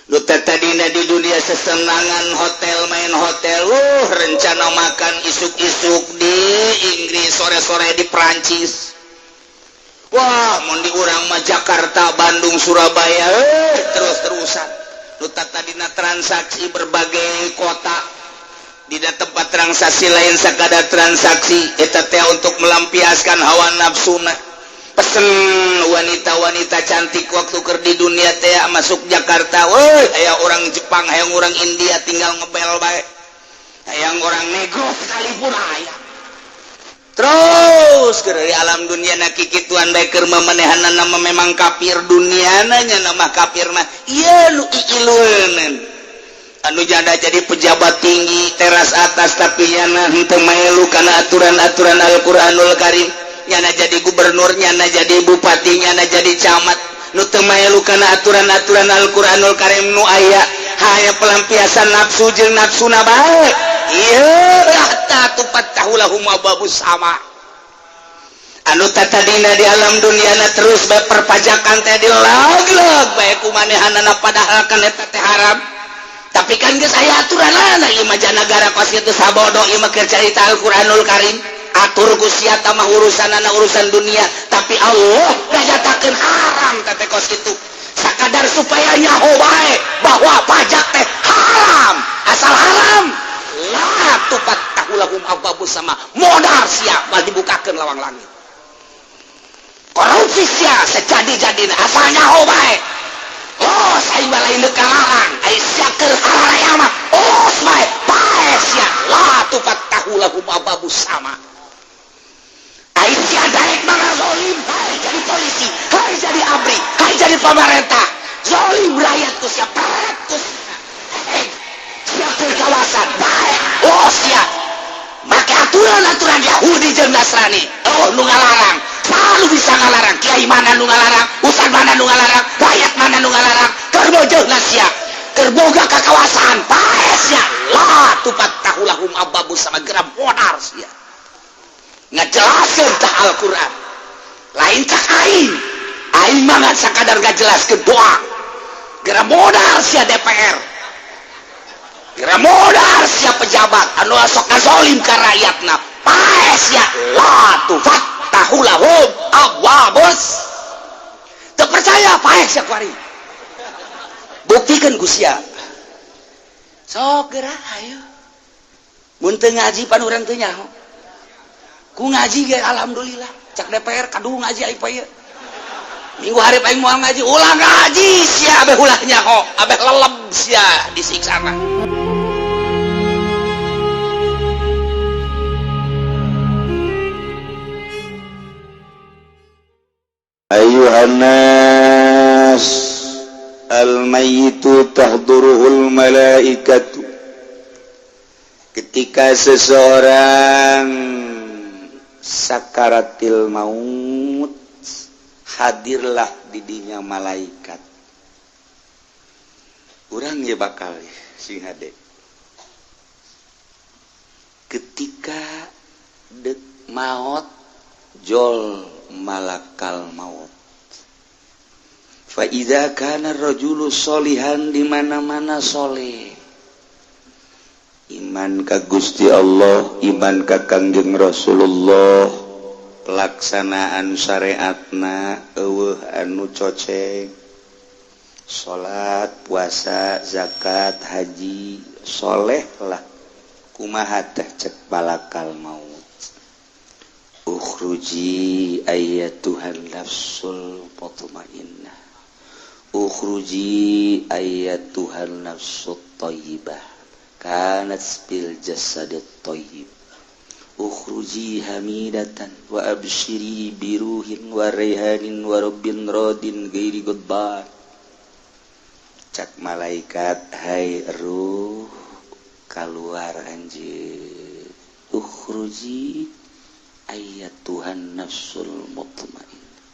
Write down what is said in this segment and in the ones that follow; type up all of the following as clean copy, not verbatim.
Nu tadina di dunia sesenangan hotel main hotel, rencana makan isuk-isuk di Inggris, sore-sore di Perancis. Wah, mun di urang mah Jakarta, Bandung, Surabaya, terus-terusan. Nu tadina transaksi berbagai kota, di tempat transaksi lain sakadar transaksi eta teh untuk melampiaskan hawa nafsuna. Pesen wanita-wanita cantik waktu keur di dunia teh masuk Jakarta, woi, aya orang Jepang, hayang orang India tinggal ngebel bae, hayang orang nego sekalipun aya. Terus keur di alam dunia na kikituan bae keur memenehanna nama memang kafir duniana nya nama kafir mah ieu nu iilueun. Anu janda jadi pejabat tinggi teras atas tapi nyana henteu maelu kana aturan-aturan Al-Qur'anul Karim. Nyana jadi gubernur, nyana jadi bupati, nyana jadi camat nu teu maelu kana aturan-aturan Al-Qur'anul Karim nu aya hanya pelampiasan nafsu jeung nafsuna bae. Ieu hatta tufattahu lahum abwabus sama. Anu tatadina di alam duniana terus bae perpajakan teh dilag-lag bae ku manehanana padahal kan eta teh haram. Tapi kan geus aya aturanana ieu mah nagara kos kitu sabodo ieu mah keur carita Al-Qur'anul Karim. Atur ku sia mah urusanana urusan dunia, tapi Allah nganyatakeun haram teh kos kitu. Sakadar supaya nyaho bae bahwa pajak teh haram, asal haram la tufattahu lahum abwabus sama, modal sia mal dibukakeun lawang langit. Korupsi sia sejadi-jadina asal nyaho bae. Oh, saya lain deuk kalarang, ai sia keur hararaya mah os bae, bae sia la tufattahu lahum abwabus sama. Ai sia daek mah ngazolim, hai jadi polisi, hai jadi ABRI, hai jadi pemerintah. Zolim rakyat ku sia peret ku sia. Sia keur kawasan bae, oh sia. Make aturan-aturan Yahudi jeung Nasrani. Oh, nu ngalarang, selalu bisa ngalarang. Kiai mana nu ngalarang, ustad mana nu ngalarang, rakyat mana nu ngalarang, keur bojohna sia, keur boga kakawasan, bae sia. La tufattahu lahum abwabus sama geram modar sia. Ngajelaskeun tah Al-Qur'an. Lain cak aing. Aing mah ngan sakadar ngajelaskeun doa. Geram modar sia DPR. Geram modar sia pejabat anu sok ngazolim ka rakyatna. Pae sia la tufattahu lahum abwabus. Teu percaya pae sia kuari. Buktikan ku sia. Sok geura ayo. Mun teu ngaji pan urang teu nyaho. Ku ngaji ge alhamdulillah. Cak DPR kadu ngaji aing poe ieu. Minggu hari aing moal ngaji, ulah ngaji sia abeh ulah nyaho, abeh leleb sia disiksa mah. Ayuhan nas al-mayyitu tahduruhul malaikatu. Ketika seseorang sakaratil maut, hadirlah didinya malaikat. Urang ya bakal sing hade. Ketika dek maut jol malakal maut. Fa idza kana rajulu solihan, di mana-mana soleh. Iman ka Gusti Allah, iman ka Kangjeng Rasulullah, pelaksanaan syariatna eueuh anu coceng. Salat, puasa, zakat, haji, soleh lah. Kumaha teh cek malakal maut. Ukhruji ayyatuhan nafsul mutmainnah. Ukhruji ayyatuhan nafsut thayyibah. Kanat bil jasadit thayyib. Ukhruji hamidatan wa abshiri biruhin wa raihanin wa rabbin radin ghairi ghadban. Cak malaikat, hai ruh keluar anjeun. Ukhruji ayyatuhan nafsul mutmainnah.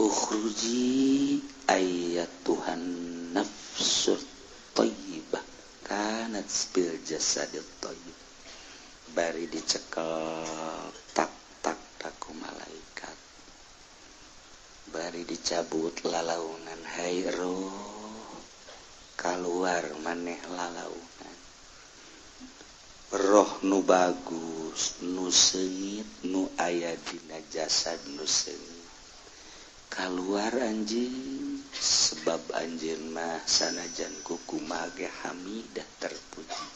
Ukhruji ayyatuhan nafsul thayyibah. Kanat bil jasadit thayyib. Bari dicekel tak tak taku malaikat. Bari dicabut lalaunan, hai roh Kaluar maneh lalaunan roh nu bagus, nu seungit, nu aya dina jasad nu seungit keluar anjing, sebab anjeun mah sanajan kukumaha ge hamidah, terpuji.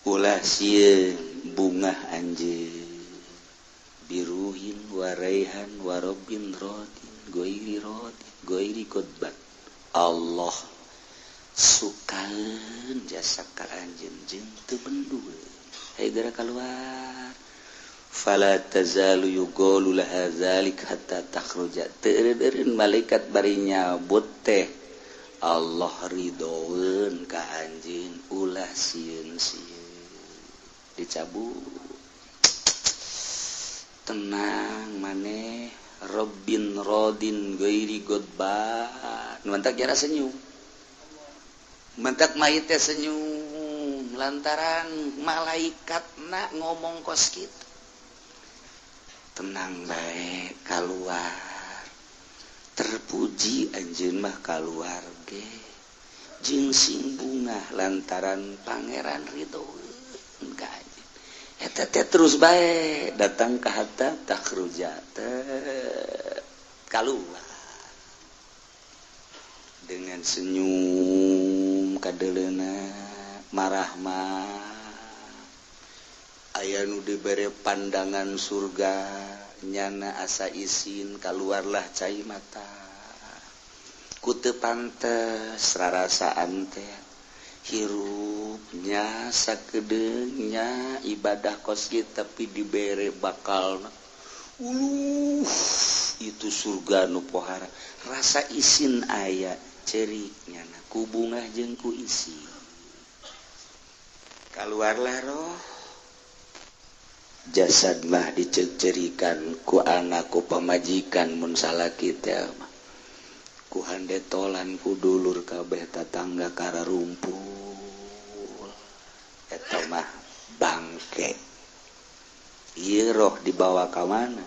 Ulah sieun, bungah anjeun, biruhin waraihan warobin rodin goiri rodin goiri godban. Allah sukaeun jasa ka anjeun jeung teu bendul. Hayu geura keluar. Fala tazalu yuqalu laha dzalik hatta takhruja. Teu eureun malaikat bari nyabut teh, Allah ridhoeun ka anjeun, ulah sieun-sieun. Dicabut, tenang maneh, Robbin rodin ghairi godban. Mantak jara senyum, mantak mayit teh senyum lantaran malaikat nak ngomong kos kitu, tenang bae, keluar, terpuji anjeun mah. Keluar ge jeung sing bungah lantaran Pangeran ridho ka anjeun. Eta teh terus bae datang ke hatta takhruja, keluar dengan senyum kadeleuna marahmah. Aya nu dibere pandangan surga, nyana asa isin, keluarlah cai mata ku teu pantes rarasaan teh hirupnya sakedeungnya ibadah kos kieu, tapi dibere bakal uluh itu surga nu pohara. Rasa isin aya, cerik nyana ku bungah jeung ku isi. Keluarlah roh, jasad mah dicerikan ku anak, ku pamajikan mun salaki teh mah, ku handetolan, ku dulur kabeh, tatangga kararumpul. Eta mah bangke. Ieu roh dibawa ka mana?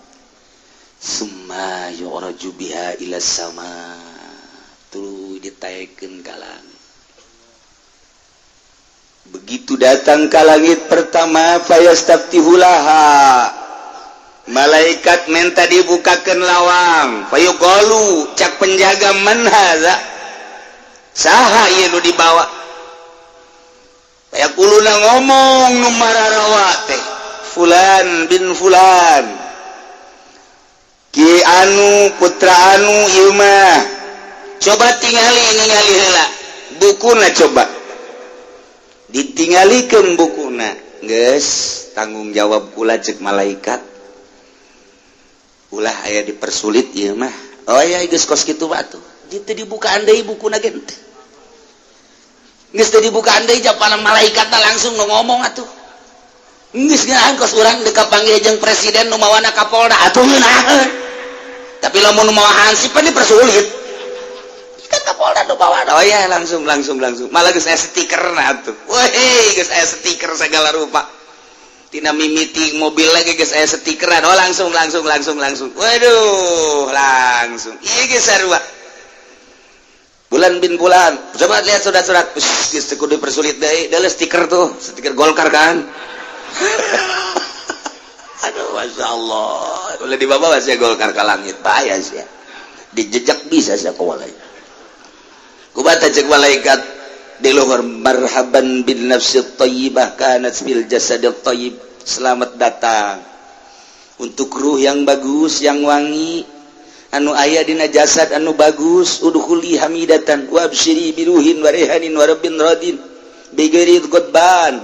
Summa yu'raju biha ila sama, tuluy ditaekeun ka langit. Begitu datang ke langit pertama, fayastaftihu laha, malaikat minta dibukakan lawang. Fayuqalu, cak penjaga, man hadza, saha ieu nu dibawa? Fayaquluna, ngomong nu mararawa teh, fulan bin fulan, ki anu putra anu ieu mah. Coba tingali, ningali heula bukuna. Coba ditinggalikeun bukuna. Geus tanggung jawab kula, cek malaikat, ulah aya dipersulit ieu mah. Oh ya, geus kos kitu batu ditu dibukaan deui bukuna ge henteu. Geus teu dibukaan deui, japanan malaikat langsung nu ngomong atuh. Geus ngeunaheun kos urang deuk kapanggih jeung presiden, nu mawana Kapolda atuh ngeunaheun. Tapi lamun nu mawa hansip pan dipersulit kan. Kapolda nu mawana, oh ya, langsung langsung langsung. Malah geus aya stiker atuh. Weh, geus aya stiker segala rupa, tina mimiti mobil lagi geus aya stikeran. Oh, langsung langsung langsung langsung. Waduh, langsung ieu geus sarua. Bulan bin bulan, coba lihat surat-surat. Geus teu kudu dipersulit deui, deuleu stiker tuh, stiker Golkar kan. Aduh, masya Allah, boleh dibawa saya Golkar ke langit, bahaya sih ya. Dijejak bisa saya kawalai. Kubata cek malaikat di luhur, marhaban bin nafsi thayyibah kanat fil jasadil thayyib. Selamat datang untuk ruh yang bagus, yang wangi, anu aya dina jasad anu bagus. Udkhuli hamidatan wa absyiri biruhin wa rehanin wa rabbin radin bighairi ghadban.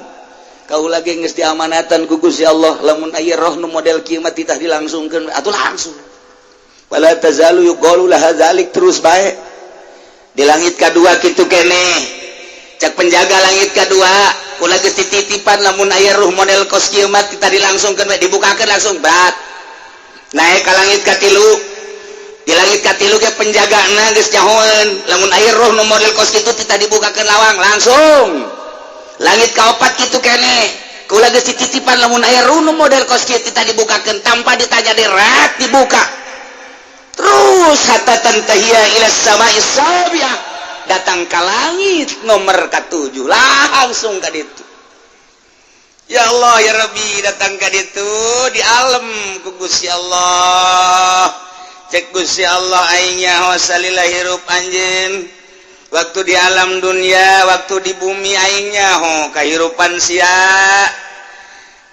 Kau lagi geus diamanatan ku Gusti Allah, lamun aya roh nu model kieu mah titah dilangsungkeun atuh langsung. Wala tazalu yuqalu laha dzalik, terus bae. Di langit kedua kitu keneh, cek penjaga langit kedua, kula geus dititipan, lamun aya ruh model kos kieu mah titah dilangsungkeun we, dibukakeun langsung berat. Naik ka langit katilu. Di langit katilu ge penjagana geus nyahoeun, lamun aya roh nu model kos kitu titah dibukakeun lawang langsung. Langit kaopat kitu keneh, kula geus dititipan, lamun aya ruh nu model kos kieu titah dibukakeun. Tanpa ditanya, dirat dibuka terus hatta tantahia ila samai sabiah. Datang ka langit nomor ka-7, langsung ka ditu. Ya Allah, ya Rabbi, datang ka ditu di alam ku Gusti Allah. Cek Gusti Allah, aing nyaho salila hirup anjeun waktu di alam dunia, waktu di bumi, aing nyaho kahirupan sia.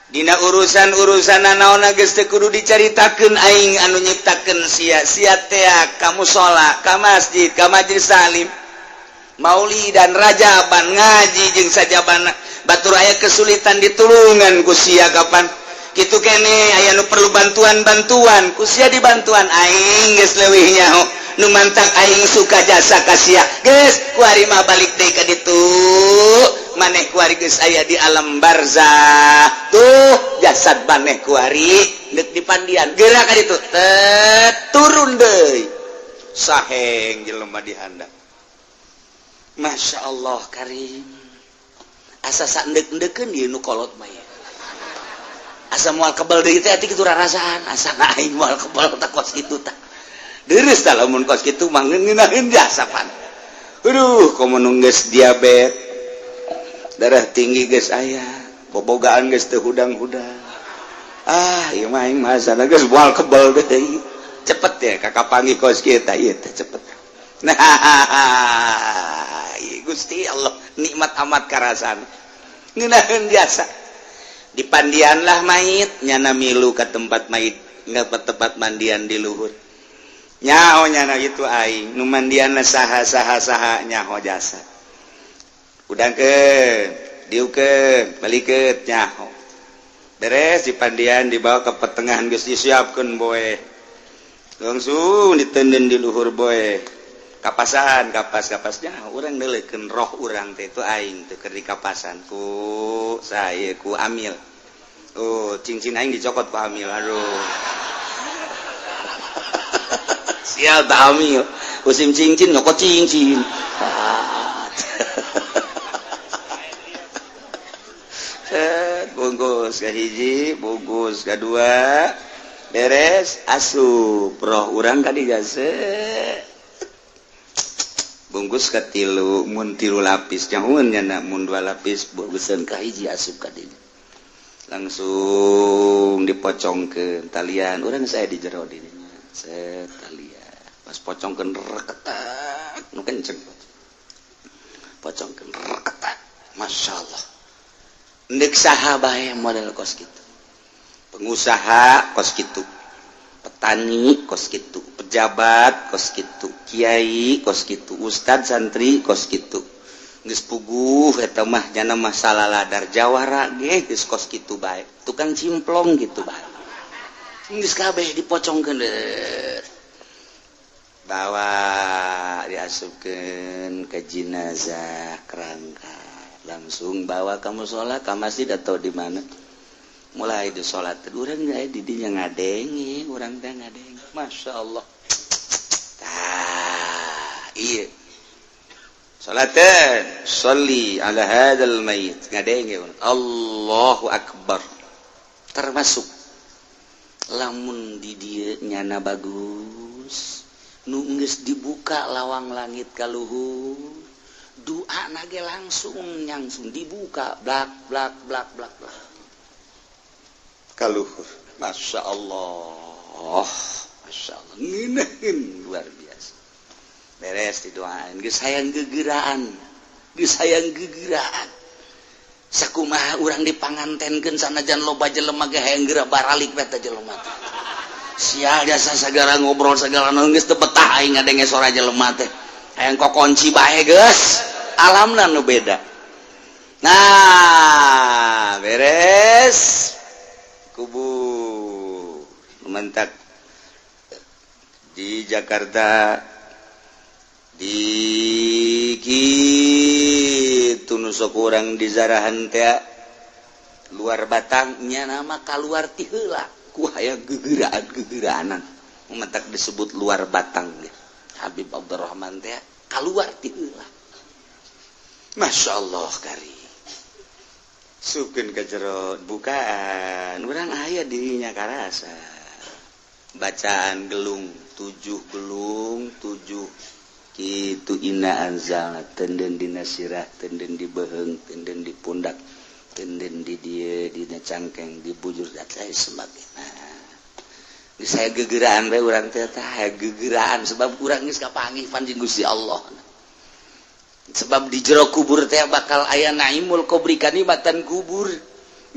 Dina urusan-urusan naon geus teu kudu dicaritakeun, aing anu nyiptakeun sia. Sia tea ka musola, ka masjid, ka majelis taklim, maulid dan rajaban, ngaji jeung sajabana. Batur aya kesulitan, ditulungan ku sia. Kapan kitu kene aya nu perlu bantuan-bantuan, ku sia dibantuan. Aing geus leuwih nyaho, nu mantak aing suka jasa ka sia. Geus, kuari mah balik deui ka ditu. Maneh kuari geus aya di alam barzah. Tuh jasad maneh kuari deuk dipandian, geura ka ditu. Tet, turun deui, saheng jelema di handap. Masya Allah karim, asa saendek-endekeun ieu nu kolot mah ya. Asa moal kebal deui teh kitu rarasaan, asa aing moal kebal tah kos kitu tah. Deureuh tah lamun kos kitu mah, ngeunaheun jasa pan. Aduh, komo nu geus diabet, darah tinggi geus aya, bobogaan geus teu hudang-hudang. Ah, ieu mah aing mah asana geus moal kebal deui. Cepet ya kakak panggih kos kita ieu teh cepet. Nah, Gusti Allah nikmat amat karasan. Ngeunaheun jasa. Dipandianlah mayit, nyana milu ke tempat mayit, nggak ke tempat mandian di luhur. Nyaho nyana itu aing, nu mandianna saha saha saha, nyaho jasa. Udangkeun, diukeun, balikeun, nyaho. Beres dipandian, dibawa ke pertengahan, geus disiapkeun boe. Langsung ditenden di luhur boe. Kapasan, kapas kapasnya urang neuleukeun roh urang teh itu aing teh keur dikapasan ku saya, ku amil. Oh, cincin aing dicokot ku amil. Aduh. Sial tak amil. Musim cincin nyokot cincin. Set, bungkus ke hiji, bungkus kedua, beres, asup roh urang ka jasa. Bungkus ke tilu, mun tilu lapis nyahueun nya, mun dua lapis bungkusan ka hiji, asup ka dinya. Langsung dipocongkeun talian, urang saya di jero dinya. Set, talian. Pas pocongkeun, reketak, nu kenceng. Pocongkeun, reketak. Masya Allah. Ndek saha bae model kos kitu. Pengusaha kos kitu, petani kos kitu, pejabat kos kitu, kiai kos kitu, ustad, santri kos kitu. Geus puguh eta mah jana masalah ladar jawara ge geus kos kitu bae. Tukang cimplong gitu bae. Geus kabeh dipocongkeun, bawa diasupkeun ke jenazah kerangka, langsung bawa ke musola, ke masjid atau di mana, mulai di sholat. Urang di dinya ngadenge, urang teh ngadenge. Masya Allah. Tah, iya, salatan sholli ala hadzal mayit, ngadenge Allahu akbar. Termasuk lamun di dieu nyana bagus, nu geus dibuka lawang langit ka luhur, doa nage langsung langsung dibuka, blak blak blak blak blak ka luhur. Masya Allah, Masya Allah, ngeunaheun luar biasa. Beres didoain, geus hayang gegeraan, geus hayang gegeraan. Sakumaha urang dipangantenkeun, sanajan loba jelema ge hayang geura baralik we teh jelema teh. Sial jasa segala ngobrol segala naon, geus teu betah aing ngadenge sora jelema teh, hayang kokonci bae geus. Alamna nu beda. Nah, beres kubur, mentak di Jakarta di kitu nu sok urang di zarahan teh luar batangnya, nama keluar ti heula ku hayang gegeraan gegeraanan, mentak disebut luar batang ge. Habib Abdurrahman teh keluar ti heula. Masya Allah kari sukeun ke jero, bukaan urang aya dirinya karasa bacaan gelung, tujuh gelung, tujuh. Kitu inna anzalna, tenden dina sirah, tenden di beuheung, tenden di pundak, tenden di dieu, dina cangkeng, di bujur dan lain sebagainya. Saya gegeraan bae urang teh, tah gegeraan sebab urang geus kapanggih panjing Gusti Allah. Sebab di jero kubur teh bakal aya naimul kubri, kanikmatan kubur.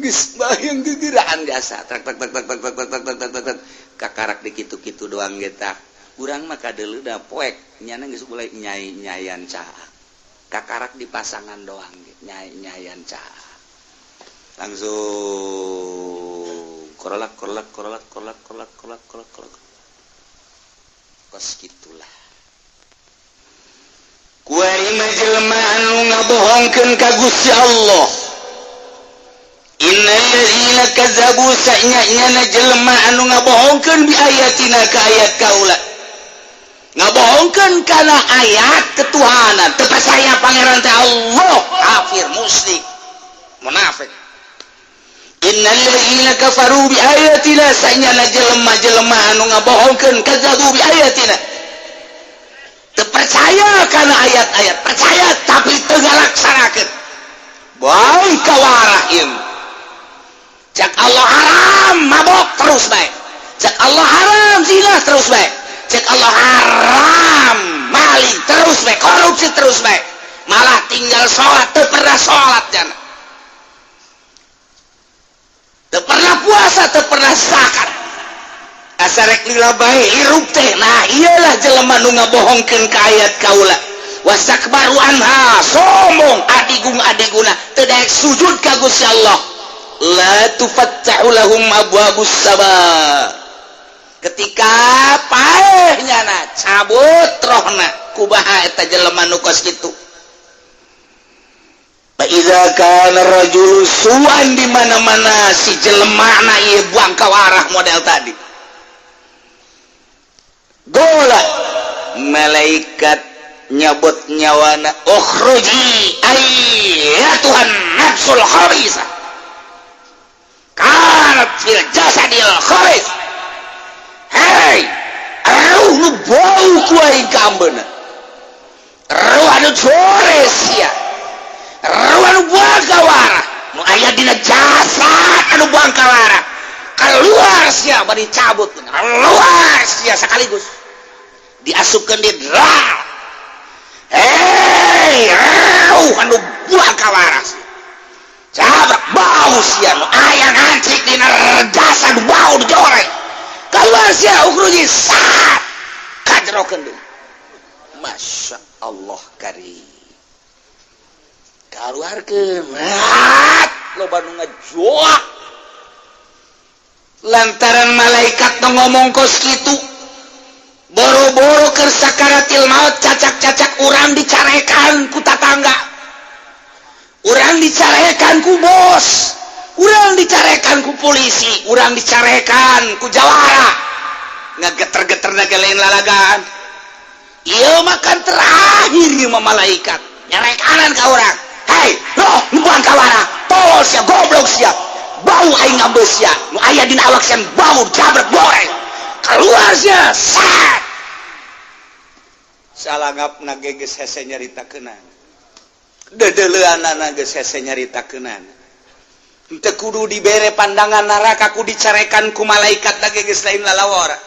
Geus bayang gegeraan jasa tak tak tak tak tak tak tak tak tak tak tak kakarak di kitu-kitu doang ge tah. Urang mah kadeuleu da poek nyana geus mulai nyai-nyayan caak. Kakarak di pasangan doang ge nyai-nyayan caak. Langsung korolak korolak korolak korolak korolak korolak korolak korolak. Kos gitulah. Kuari mah jelema anu ngabohongkeun ka Gusti Allah. Innalladzina kazzabu, sanya-nyana jelema anu ngabohongkeun, bi ayatina, ka ayat kaula. Ngabohongkeun kana ayat ketuhanan, teu percaya Pangeran teh Allah, kafir, musyrik, munafik. Innalladzina kafaru bi ayatina, sanyana jelema-jelema anu ngabohongkeun, kazzabu bi ayatina, teu percaya kana ayat-ayat, percaya tapi teu ngalaksanakeun. Baik kawarah ieu. Cek Allah haram mabok, terus baik. Cek Allah haram zina, terus baik. Cek Allah haram maling, terus baik. Korupsi, terus baik. Malah tinggal sholat, teu pernah sholat jana, teu pernah puasa, teu pernah zakat, asa rek lila bae hirup teh. Nah, iyalah jelema nu ngabohongkeun ka ayat kaula. Wastakbaru anha, sombong, adigung adiguna, teu daek sujud ka Gusti Allah. La tufattahu lahum abwabus sama. Ketika paehnya na cabut rohna, kubaha eta jelema nu kos kitu? Fa iza kana rajulu suan, di mana-mana si jelema na ieu buang kawarah model tadi. Gola malaikat nyabut nyawana, ukhruji ayyatuhan nafsul khabisa kanat fil jasadil khabis. Hei, ruh nu bau ku aing kaambeuna, ruh anu jores sia, ruh anu buang kawarah nu aya dina jasad anu buang kawarah, keluar sia. Bari cabut, keluar sia sekaligus diasupkeun di dral. Hei, ruh anu buang kawarah sia, cabut, bau sia, nu aya ngancik dina jasad bau dijoreng, keluar sia, ukhruji sat kajerokeun deui. Masya Allah karim, keluarkeun, loba nu ngajoak lantaran malaikat nu ngomong kos kitu. Boro-boro keur sakaratil maut, cacak-cacak urang dicarekan ku tatangga, urang dicarekan ku bos, urang dicarekan ku polisi, urang dicarekan ku jawara, ngageter-geter naga lain lalagan. Ieu makan terakhir ieu mah malaikat nyarekanan ka urang, "Hei roh nu buang kawara, tolol sia, goblok sia, bau aing ngambeus sia, nu aya dina awak sia bau, jabret, goreng, keluar sia." Sat salangap nage geus hese nyaritakeunana, dedeleuanana geus hese nyaritakeunana. Teu kudu dibere pandangan neraka, ku dicarekan ku malaikat lagi geus lain lalawara.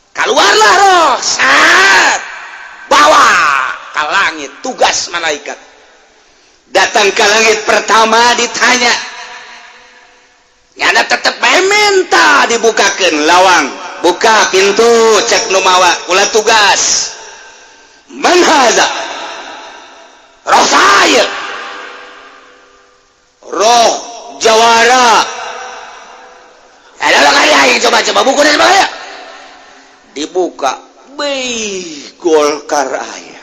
Keluarlah roh, sat bawa ke langit. Tugas malaikat datang ke langit pertama ditanya, nyana tetep bae minta dibukakan lawang. "Buka pintu," cek nu mawa, "ulah tugas." "Man hadza?" "Roh saya." "Roh jawara ada kali aing, coba coba buku dan sebagainya." Dibuka. Beh, Golkar aya.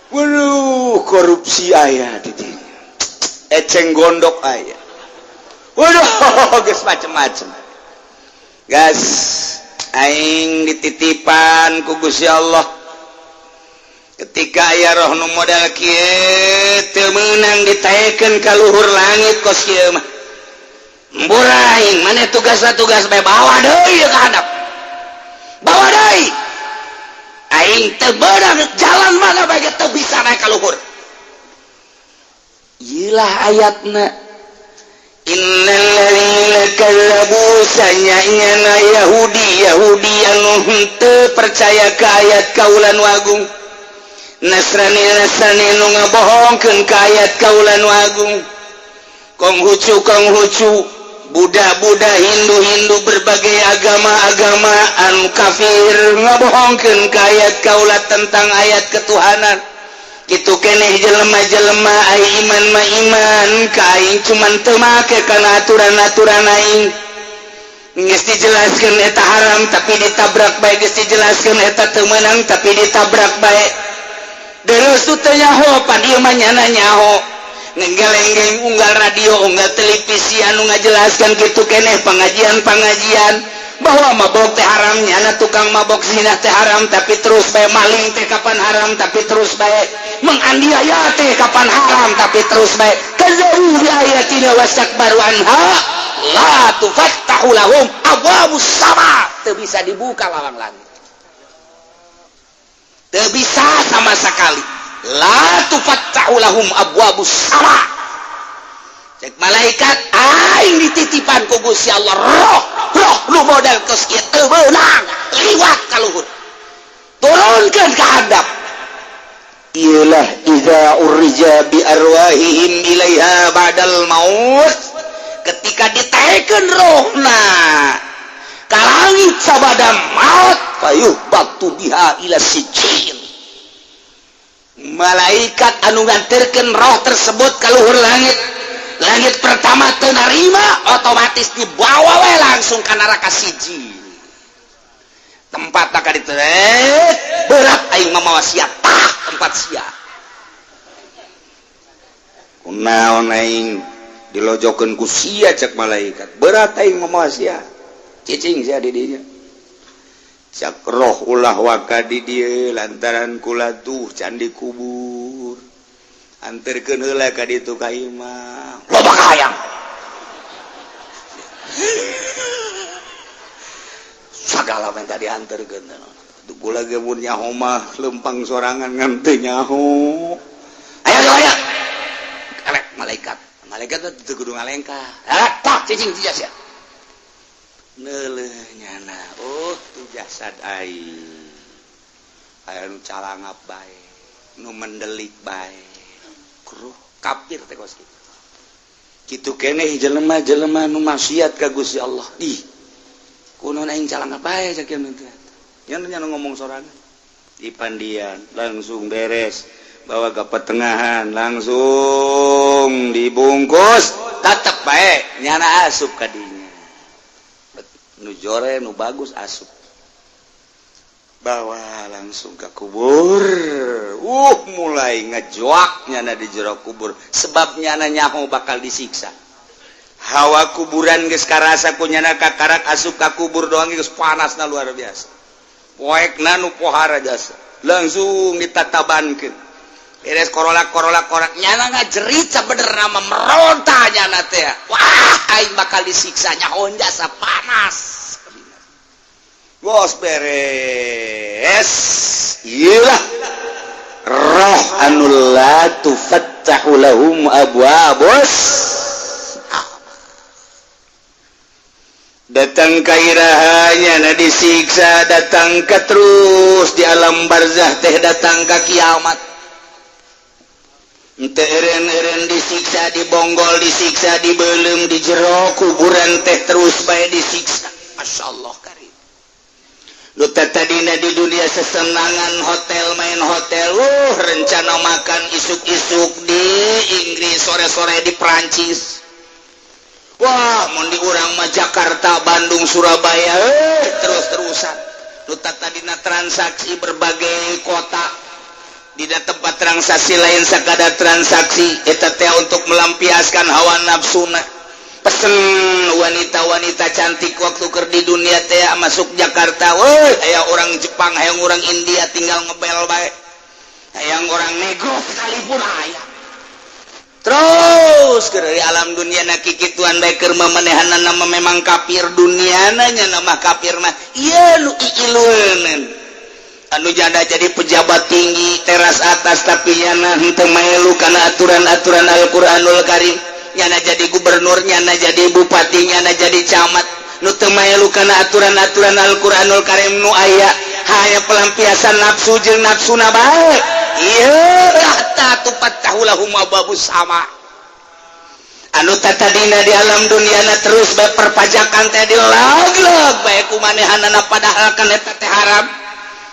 Waduh, korupsi aya di dinya. Eceng gondok aya. Waduh, geus macem-macem. "Gas, aing dititipan ku Gusti Allah. Ketika aya roh nu model kieu teu meunang ditaekeun ka luhur langit kos kieu mah. Mbura aing, mana tugas tugas bae, bawa deui ka handap. Bawa deui." Aing teu beunang, jalan mana bae teu bisa naik ka luhur. Iyalah ayatna, innalladzina kazzabu, sanyana Yahudi Yahudi anu henteu percaya ka ayat kaula nu agung, Nasrani Nasrani nu ngabohongkeun ka ayat kaula nu agung, Konghucu Konghucu, Buddha Buddha, Hindu Hindu, berbagai agama-agama anu kafir ngabohongkeun ka ayat kaula tentang ayat ketuhanan. Gitu keneh jelema-jelema ai iman ma iman ka aing, cuman teu make kana aturan-aturan aing. Geus dijelaskeun eta haram, tapi ditabrak bae. Geus dijelaskeun eta teu meunang, tapi ditabrak bae. Terus teu nyaho, pan ieu mah nyana nyaho. Ngegeleng-geleng unggal radio, unggal televisi anu ngajelaskan gitu keneh, pengajian-pengajian bahwa mabok teh haram, nyana tukang mabok, zina teh haram, tapi terus bae. Maling teh kapan haram, tapi terus bae. Menganiaya teh kapan haram, tapi terus bae. Kazzabu bi ayatina wastakbaru anha, la tufattahu lahum abwabus sama, teu bisa dibuka lawang langit, teu bisa sama sekali. La tufattahu lahum abwabus sama. Cek malaikat, aing dititipan ku Gusti Allah roh roh lu model kos kieu teu meunang liwat ka luhur, turunkeun ka handap. Iyalah, idza urija bi arwahihim ilaiha ba'dal maut, ketika ditaikeun rohna ka langit sabada maut, fayuhbatu biha ila sijil. Malaikat anu nganterkeun roh tersebut ka luhur langit, langit pertama teu narima, otomatis dibawa we langsung ke neraka siji tempat. Tak ditu, berat aing mamawa sia, tah tempat sia. Kunaon aing dilojokeun ku sia? Cek malaikat, berat aing mamawa sia, cicing sia di dinya. Cak roh, ulah waka di dieu lantaran kula tuh can dikubur, anterkeun heula ka ditu ka imah, loba kahayang sagala minta dianterkeun. Kula ge mun nyaho mah lempang sorangan, ngan teu nyaho. Ayo ayo, elek malaikat, malaikat teu kudu ngalengkah. Eh, tah cicing sia neuleuh nyana, oh tuh jasad aing, aya nu calangap bae, nu mendelik bae, kruh kafir teh kos kitu. Kitu keneh jelema-jelema nu maksiat ka Gusti Allah. Ih, kunaon aing calangap bae? Cak kieu teh nya nya ngomong sorangan di pandian, langsung beres bawa ke pertengahan, langsung dibungkus, tetep bae nyana asup ka dinya. Nu jore, nu bagus asup, bawa langsung ke kubur. Mulai ngejoak nyana di jero kubur, sebab nyana nyaho bakal disiksa. Hawa kuburan geus karasa ku nyana, kakarak asup ka kubur doang geus panasna luar biasa. Poekna nu pohara jasa langsung ditatabankeun, beres korolak korolak korak, nyana ngajerit sabenerna mah, meronta nyana teh, wah, aing bakal disiksa, nyaho jasa panas. Bos, beres. Iyalah roh anu la tufattahu lahum abwabus. Datang kairahanya na disiksa, datang ke terus di alam barzah teh, datang ke kiamat. Ente eren-eren disiksa, dibonggol, disiksa, dibelum di jero kuburan teh, terus bae disiksa. Masya Allah karim. Lu tadina di dunia sesenangan, hotel, main hotel, rencana makan isuk-isuk di Inggris, sore-sore di Prancis. Wah, mau di urang mah Jakarta, Bandung, Surabaya, terus-terusan. Lu tadina transaksi berbagai kota, tidak tempat transaksi lain sekadar transaksi eta teh untuk melampiaskan hawa nafsuna. Pesen wanita-wanita cantik waktu keur di dunia teh, masuk Jakarta, woi, aya orang Jepang, hayang orang India, tinggal ngebel bae, hayang orang negro sekalipun aya. Terus ke dari alam dunia na kikituan bae keur memenehan nama memang kafir dunia nanya nama kafir mah ieu nu iilueun. Anu janda jadi pejabat tinggi teras atas, tapi nyana henteu melu kana aturan-aturan Al-Qur'anul Karim. Nyana jadi gubernur, nyana jadi bupati, nyana jadi camat, nu teu melu kana aturan-aturan Al-Qur'anul Karim, nu aya hanya pelampiasan nafsu jeung nafsuna bae. Ieu hatta tufattahu lahum abwabus sama. Anu tatadina di alam dunia terus bae perpajakan teh dilog-log bae ku manehanana, padahal kan eta teh haram.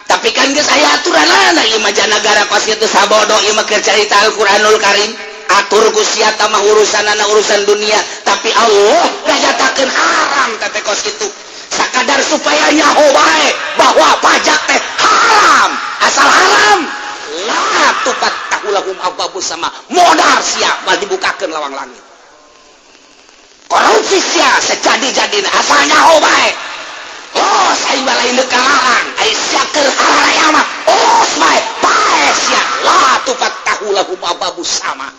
Tapi kan geus aya aturanana. Ieu mah negara kos kitu sabodo. Ieu mah keur carita Al-Qur'anul Karim. Atur ku sia mah urusanana urusan dunia, tapi Allah nganyatakeun haram teh kos kitu, sakadar supaya nyaho bae bahwa pajak teh haram. Asal haram, la tufattahu lahum abwabus sama, modar sia, mal dibukakeun lawang langit. Korupsi sia sejadi-jadina, asal nyaho bae. Oh, saya lain deuk kalarang, ai sia keur hararaya mah os bae, paeh sia. La tufattahu lahum abwabus sama.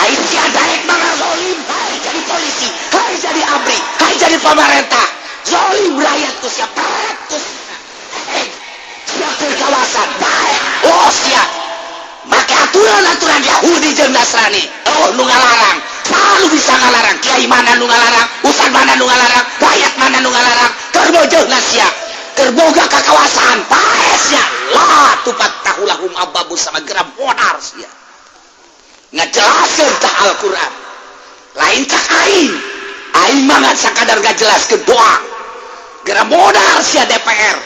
Ai sia daek mah zalim, hai jadi polisi, hai jadi ABRI, hai jadi pemerintah, zalim rakyat ku sia, peret ku sia. Sia keur kawasan bae, oh sia make aturan-aturan Yahudi jeung Nasrani. Oh, nu ngalarang selalu bisa ngalarang. Kiai mana nu ngalarang, ustad mana nu ngalarang, rakyat mana nu ngalarang, keur bojohna sia, keur boga kakawasan, paeh sia. La tufattahu lahum abwabus sama, geura modar sia. Ngajelaskeun tah Al-Qur'an, lain cak aing. Aing mah ngan sakadar ngajelaskeun doang. Geura modar sia DPR,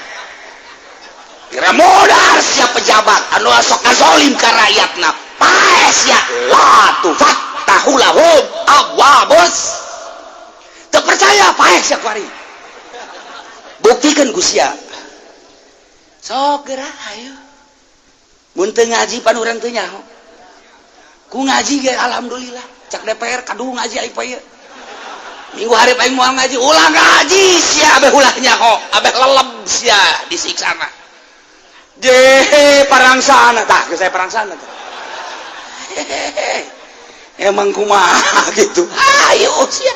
geura modar sia pejabat anu sok ngazolim ka rakyatna, paeh sia. La tufattahu lahum abwabus. Teu percaya, paeh sia kuari, buktikan ku sia. Sok geura, ayo. Mun teu ngaji pan urang teu nyaho. Ku ngaji ge alhamdulillah. Cak DPR kadu ngaji aing poe. Minggu hari aing moal ngaji, ulah ngaji sia, abeh ulah nyaho, abeh leleb sia disiksana. Je parang sana tah, ke saya parang sana tah. Emang kumaha gitu. Ayo sia.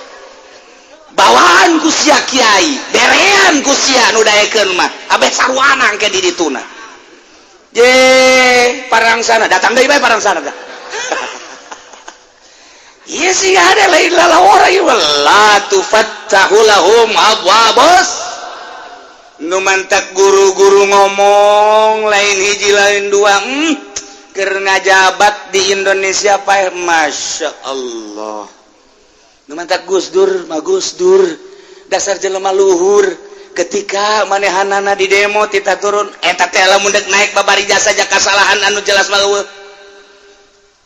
Bawaan ku sia kiai, berean ku sia nu daekeun mah, abeh sarwana engke di dituna. Je parang sana datang deui bae, parang sana tah. Iya sih, ada lain lalawara ieu. La tufattahu lahum abwabus. Nu mantak guru-guru ngomong lain hiji lain dua, keur ngajabat di Indonesia paeh, Masya Allah. Nu mantak Gus Dur mah, Gus Dur dasar jelema luhur. Ketika manehanana di demo tita turun, eta teh lamun dek naik babari jasa kasalahan anu jelas mah eueuh.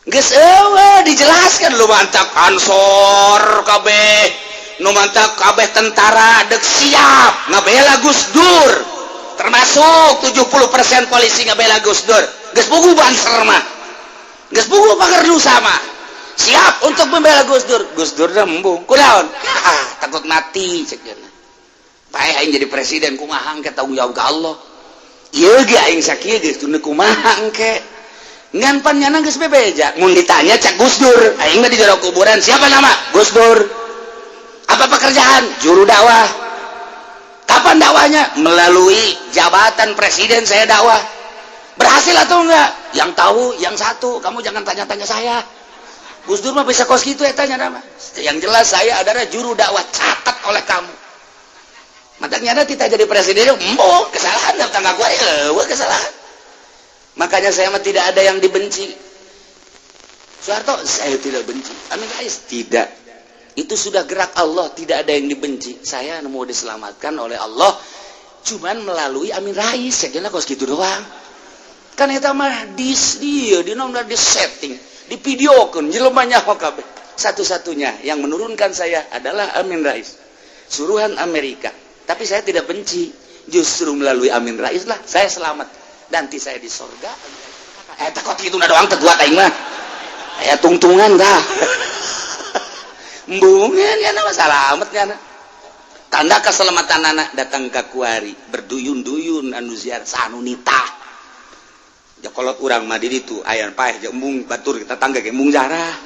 Geus eueuh dijelaskan. Lu mantak Ansor kabeh, nu mantak kabeh tentara dek siap ngabela Gus Dur, termasuk 70% polisi ngabela Gus Dur. Geus puguh Banser mah, geus puguh pagar sama siap untuk membela Gus Dur. Gus Dur dah embung kunaon? Ah, takut mati cek cenah. Paeh aing jadi presiden kumaha engke, tanggung jawab ka Allah. Ieu ge aing sakieu geus teu kumaha engke. Ngan pan nyana geus bebeja. Mun ditanya cak Gus Dur, aing mah di jero kuburan, siapa nama? Gus Dur. Apa pekerjaan? Juru dakwah. Kapan dakwahnya? Melalui jabatan presiden saya dakwah. Berhasil atau enggak? Yang tahu yang satu, kamu jangan tanya-tanya saya. Gus Dur mah bisa kos gitu ya tanya nama. Yang jelas saya adalah juru dakwah, catat oleh kamu. Makanya ada kita jadi presiden, embo kesalahan datang aku ya, kesalahan. Makanya saya mah tidak ada yang dibenci. Soeharto saya tidak benci. Amin Rais tidak. Itu sudah gerak Allah, tidak ada yang dibenci. Saya mau diselamatkan oleh Allah cuman melalui Amin Rais. Saya kira kos gitu doang. Kan eta mah dis dia di di setting, di videokeun jelema nyaho kabeh. Satu-satunya yang menurunkan saya adalah Amin Rais. Suruhan Amerika. Tapi saya tidak benci. Justru melalui Amin Rais lah saya selamat. Nanti saya di sorga. Eh, takut itu doang teguat aing mah. Aya tungtungan dah. Embungan ya nama salamet ya. Tanda keselamatan anak datang ke kuari berduyun-duyun anu ziarah sanunita. Ya kolot urang mah di ditu aya paeh jeung embung batur tetangga ge embung jarah.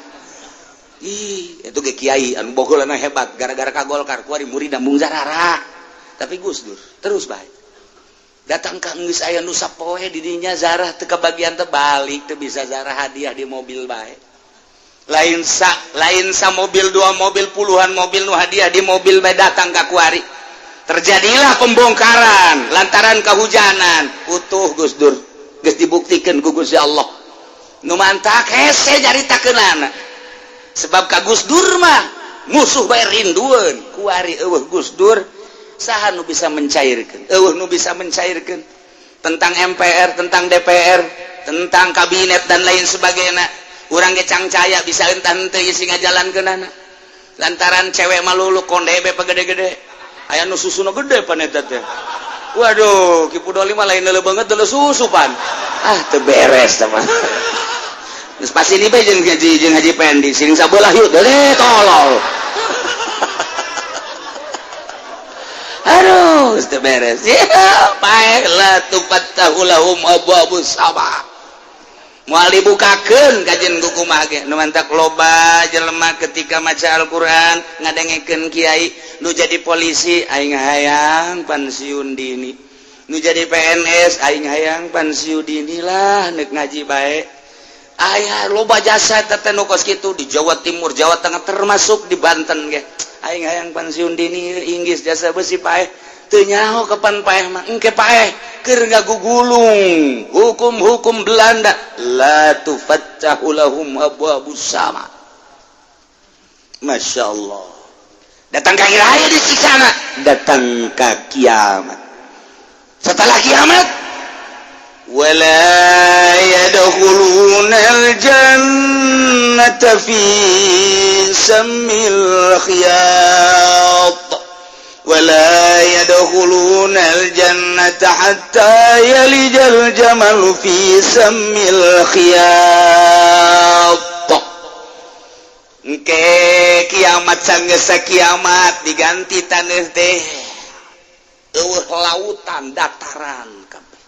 Ih, itu ge kiai anu bogolana hebat gara-gara ka Golkar kuari murid embung jarah. Tapi Gus Dur terus baik. Datang ka geus aya nu sapoe di dinya zarah teu kabagian teh, balik teu bisa, zarah hadiah di mobil bae. Lain sa mobil, dua mobil, puluhan mobil nu hadiah di mobil bae. Datang ka kuari terjadilah pembongkaran lantaran kehujanan. Utuh Gus Dur geus dibuktikan ku Gusti Allah. Nu mantak hese nyaritakeunana, sebab ka Gus Dur mah musuh bae rindueun. Kuari eueuh Gus Dur, saha nu bisa mencairkan? Eueuh nu bisa mencairkan tentang MPR, tentang DPR, tentang kabinet, dan lain sebagainya. Urang ge cangcaya bisa entah henteu isi ngajalankeunana, lantaran cewek malulu konde be gede-gede, aya nu susuna gede pan eta teh. Waduh, Ki Pudoli mah lain leuleuh banget, leuleuh susu pan. Ah, teu beres teh mah. Geus pasti ini bae jeung Haji Pendi sing sabelah yuk deh, tolol. Aduh, geus teu beres. Ya, pae la tufattahu lahum abwabus sama. Moal dibukakeun kajen ku kumaha ge. Nu mantak loba jelema ketika maca Al-Qur'an, ngadengekeun kiai, nu jadi polisi, "Aing hayang pensiun dini." Nu jadi PNS, "Aing hayang pensiun dini lah, nek ngaji bae." Aya loba jasa teh nu kos kitu di Jawa Timur, Jawa Tengah, termasuk di Banten ge. "Aing hayang pensiun dini, inggis jasa besi paeh." Teu nyaho kapan paeh mah, engke paeh keur ngagugulung hukum-hukum Belanda. La tufattahu lahum abwabus sama. Masya Allah, datang ka raya di sana, datang ka kiamat. Setelah kiamat, wala yadkhuluna al-jannata fi sammil khiyat ولا يدخلون الجنة حتى يلج الجمل في سم الخياط. Engke kiamat, sanggeus kiamat diganti taneuh teh, eueuh lautan, dataran kabeh,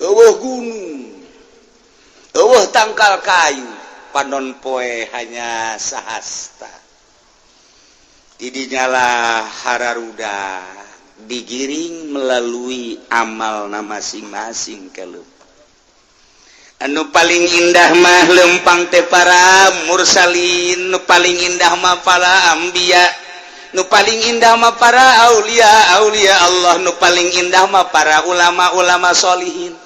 eueuh gunung, eueuh tangkal kayu, panon poe hanya sahasta. Didinyalah hararuda digiring melalui amal na masing-masing ke anu paling indah mah lempang teh para mursalin, nu paling indah mah para ambiya, nu paling indah mah para aulia aulia Allah, nu paling indah mah para ulama-ulama solihin.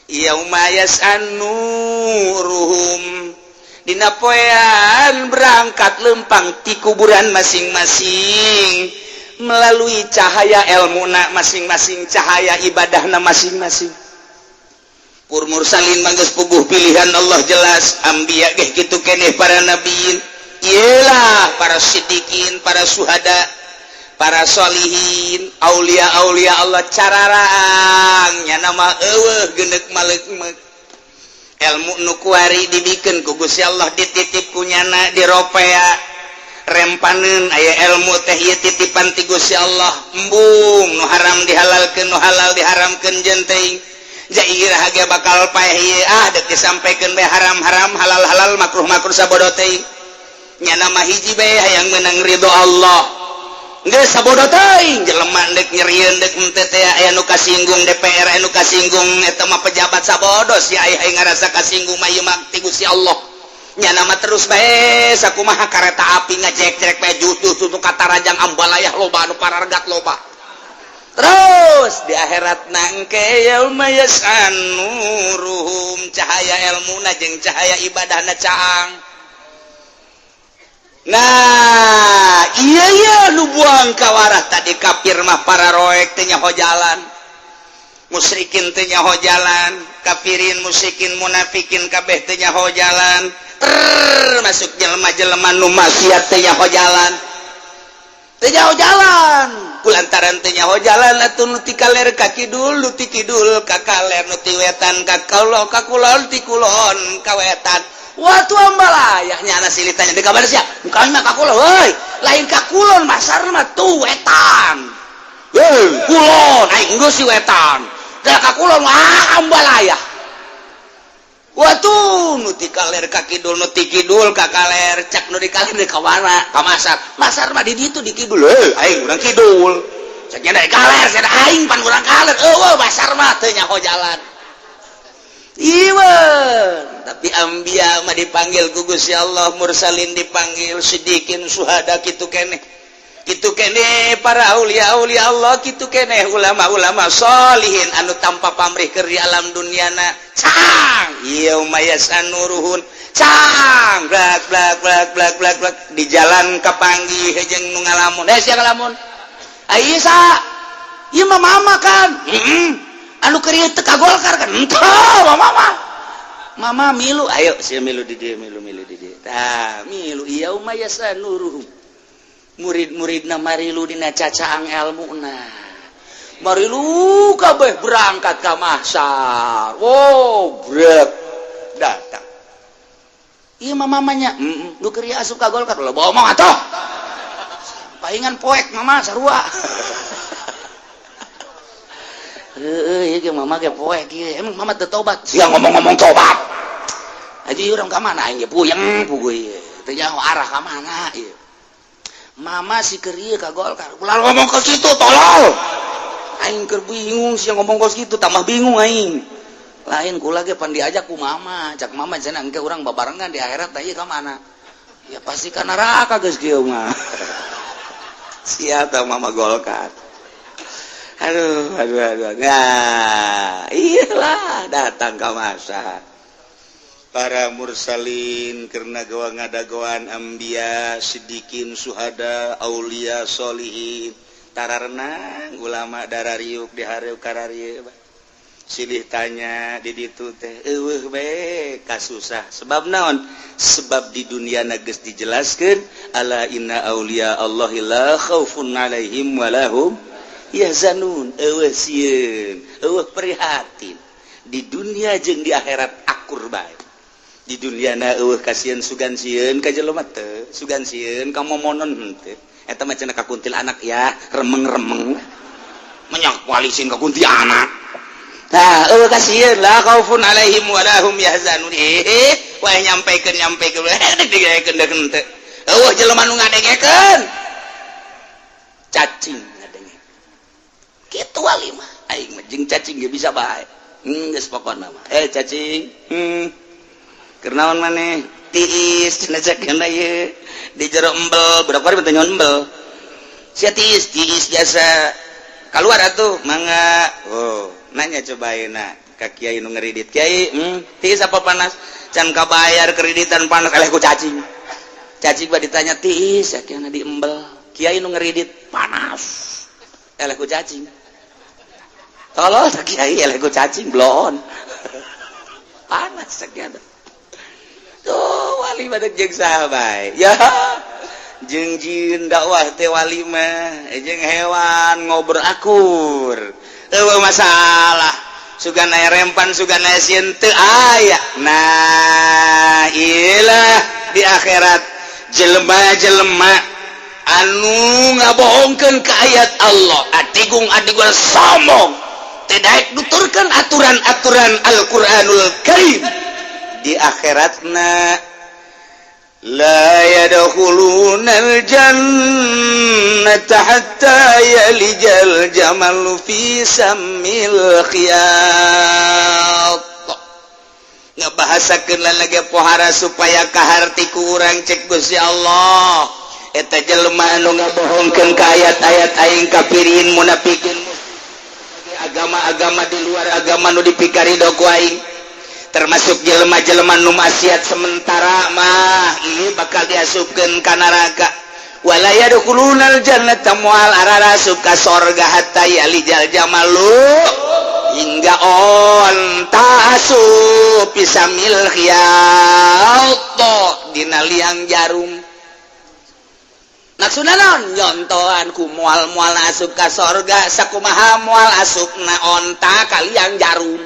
Yauma yas'anuruhum, dina poean berangkat lempang ti kuburan masing-masing melalui cahaya ilmu na masing-masing, cahaya ibadahna masing-masing. Pur mursalin mangges puguh pilihan Allah jelas, ambiya geh kitu keneh, para nabiin iyalah, para sidikin, para suhada, para solihin, aulia aulia Allah. Cararaang nya nama eueuh genek malek ilmu nu kuari dibikin ku Gusti Allah, dititip kunyana, diropea rempaneun aya ilmu teh ieu titipan ti Gusti Allah. Embung nu haram dihalalkeun, nu halal diharamkeun. Jeung teuing jairah ge bakal paeh ieu, ah, dek disampaikeun bae haram-haram, halal-halal, makruh-makruh, sabodo teuing. Nya nama hiji bae, hayang menang ridho Allah. Geus sabodo teuing jelema dek nyerieun dek henteu teh. Aya nu kasinggung DPR, aya nu kasinggung eta mah pejabat, sabodo si aya ngarasa kasinggung mah ieu mah ti Gusti Allah. Nya nama terus bae sakumaha kareta api ngajek-jek bae jutuh tuh katarajang ambalayah, loba anu parargat, loba terus di akhirat nangke. Yauma yas'anuruhum, cahaya ilmuna jeung cahaya ibadahna caang. Nah iya iya, nu buang kawarah tadi kafir mah para roek teh nyaho jalan, musyrikin teh nyaho jalan, kafirin, musyrikin, munafikin kabeh teh nyaho jalan, termasuk jelema-jelema nu maksiat teh nyaho jalan, teh nyaho jalan. Kulantaran teh nyaho jalan atuh nu ti kaler ka kidul, nu ti kidul ka kaler, nu ti wetan ka kulon, ka kulon, ti kulon ka wetan. Waktu ambalayah nyana silih tanya di kabar sia, mukanya mah ka kulon, woi, lain ka kulon, masar mah tuh wetan. Hei, kulon, aing geus si wetan. Da ka kulon, wah, ambalayah. Waktu nu ti kaler ka kidul, nu ti kidul ka kaler, cak nu di kaler di ka mana? Ka masar. Masar mah di ditu di kidul. Hei, aing urang kidul. Cek nya galer cenah aing pan urang galer. Eueuh basar mah teu nyaho jalan. Iwan, tapi ambia mah dipanggil ku Gusti Allah, mursalin dipanggil, sidikin, suhada kitu keneh. Kitu keneh para aulia aulia Allah, kitu keneh ulama-ulama solihin anu tanpa pamrih keur di alam duniana. Cang, yauma yasanuruhun. Cang, blak blak blak blak blak blak di jalan kapanggih jeung nu ngalamun. Eh, sia ngalamun. Ai sa, ieu mah mama kan. Heeh. Anu keur ieu teu ka Golkar kan. Henteu, mama. Mama milu, ayo sia milu di dieu, milu milu di dieu. Tah, milu yauma yasanuruhum. Murid-muridna marilu dina cacaang elmuna. Marilu kabeh berangkat ka mahsyar. Wow, brek datang. Ieu mah mamanya, heeh, nu keur ieu asup ka Golkar. Lah bohong atuh. Paingan poek mama sarua. Heeh, ieu ge mama ge poek ieu. Emang mama teu tobat? Sia ngomong-ngomong tobat. Aja urang ka mana aing ge puyeng puguh ieu. Teu nyaho arah ka mana ieu. Mama si keur ieu ka Golkar. Ulah ngomong ke kitu tolol. Aing keur bingung sia ngomong kos kitu tambah bingung aing. Lain kula ge pan diajak ku mama, cak mama cenah engke urang babarengan di akhirat tah ieu ka mana? Ya pasti ka neraka geus kieu mah. Sia tah mama Golkar. Aduh, aduh, aduh. Nah, iyalah datang ke masa. Para mursalin karena gawa ngadagoan ambia, sidikin, suhada, aulia, solihin, tararenang ulama darah riuk di hareup kararieu. Silih tanya di ditu teh eueuh bae kasusah. Sebab naon? Sebab di dunia geus dijelaskeun ala inna aulia Allahi la khaufun alaihim walahum yahzanun. Eueuh sieun, eueuh prihatin. Di dunia jeung di akhirat akur bae. Di dunia na eueuh kasieun sugan sieun ka jelema teu, sugan sieun ka momonon henteu. Eta mah cenah ka kuntilanak ya, remeng-remeng. Menyak walisin ka kuntilanak. Nah, eueuh kasieun la khaufun alaihim walahum yahzanun. Eh, wae nyampekeun nyampekeun dek digaekeun deuk henteu. Eueuh jelema nu ngadengekeun. Cacing ngadenge. Kitu wali mah aing mah jeung cacing ge bisa bae. Geus pokona mah. Eh cacing, Keur naon maneh? Tiis cenah cek ieu. Di jero embel, budak bari teh nyon embel. Sia tiis, tiis jasa. Kaluar atuh, mangga. Oh, nanya coba ayeuna ka kiai nu ngeridit. Kiai, tiis apa panas? Can kabayar kreditan panas eleh ku cacing. Cacing mah ditanya tiis, ya kieu di embel. Kiai nu ngeridit panas. Eleh ku cacing. Tolol tak kiai eleh ku cacing bloon. Panas sakieu. Tuh wali badak jeung saha bae. Ya. Jeung jin dakwah teh wali mah jeung hewan ngobrol akur. Eueuh masalah. Sugan aya rempan sugan aya sieun teu aya. Nah, iyalah di akhirat jelema-jelema anu ngabohongkeun ka ayat Allah, adigung-adigung sombong, tidak nuturkeun aturan-aturan Al-Qur'anul Karim. Di akhiratna la yadkhulunal jannata hatta yalijal jamalu fi sammil khiyat. Ngabahasakeun lagi pohara supaya kaharti ku urang cek Gusti Allah. Eta jelema anu ngabohongkeun ka ayat-ayat aing, kafirin, munafikin, agama-agama di luar agama nu dipikarido ku aing, termasuk jelema-jelema nu maksiat sementara mah ini bakal diasupkeun ka neraka. Wala yadkhulunal jannata, moal ararasup ka sorga, hatta yalijal jamalu, hingga onta asup, fi sammil khiyat, dina liang jarum. Maksudna naon? Nyontohan ku moal-moal asup ka sorga sakumaha moal asupna onta ka liang jarum.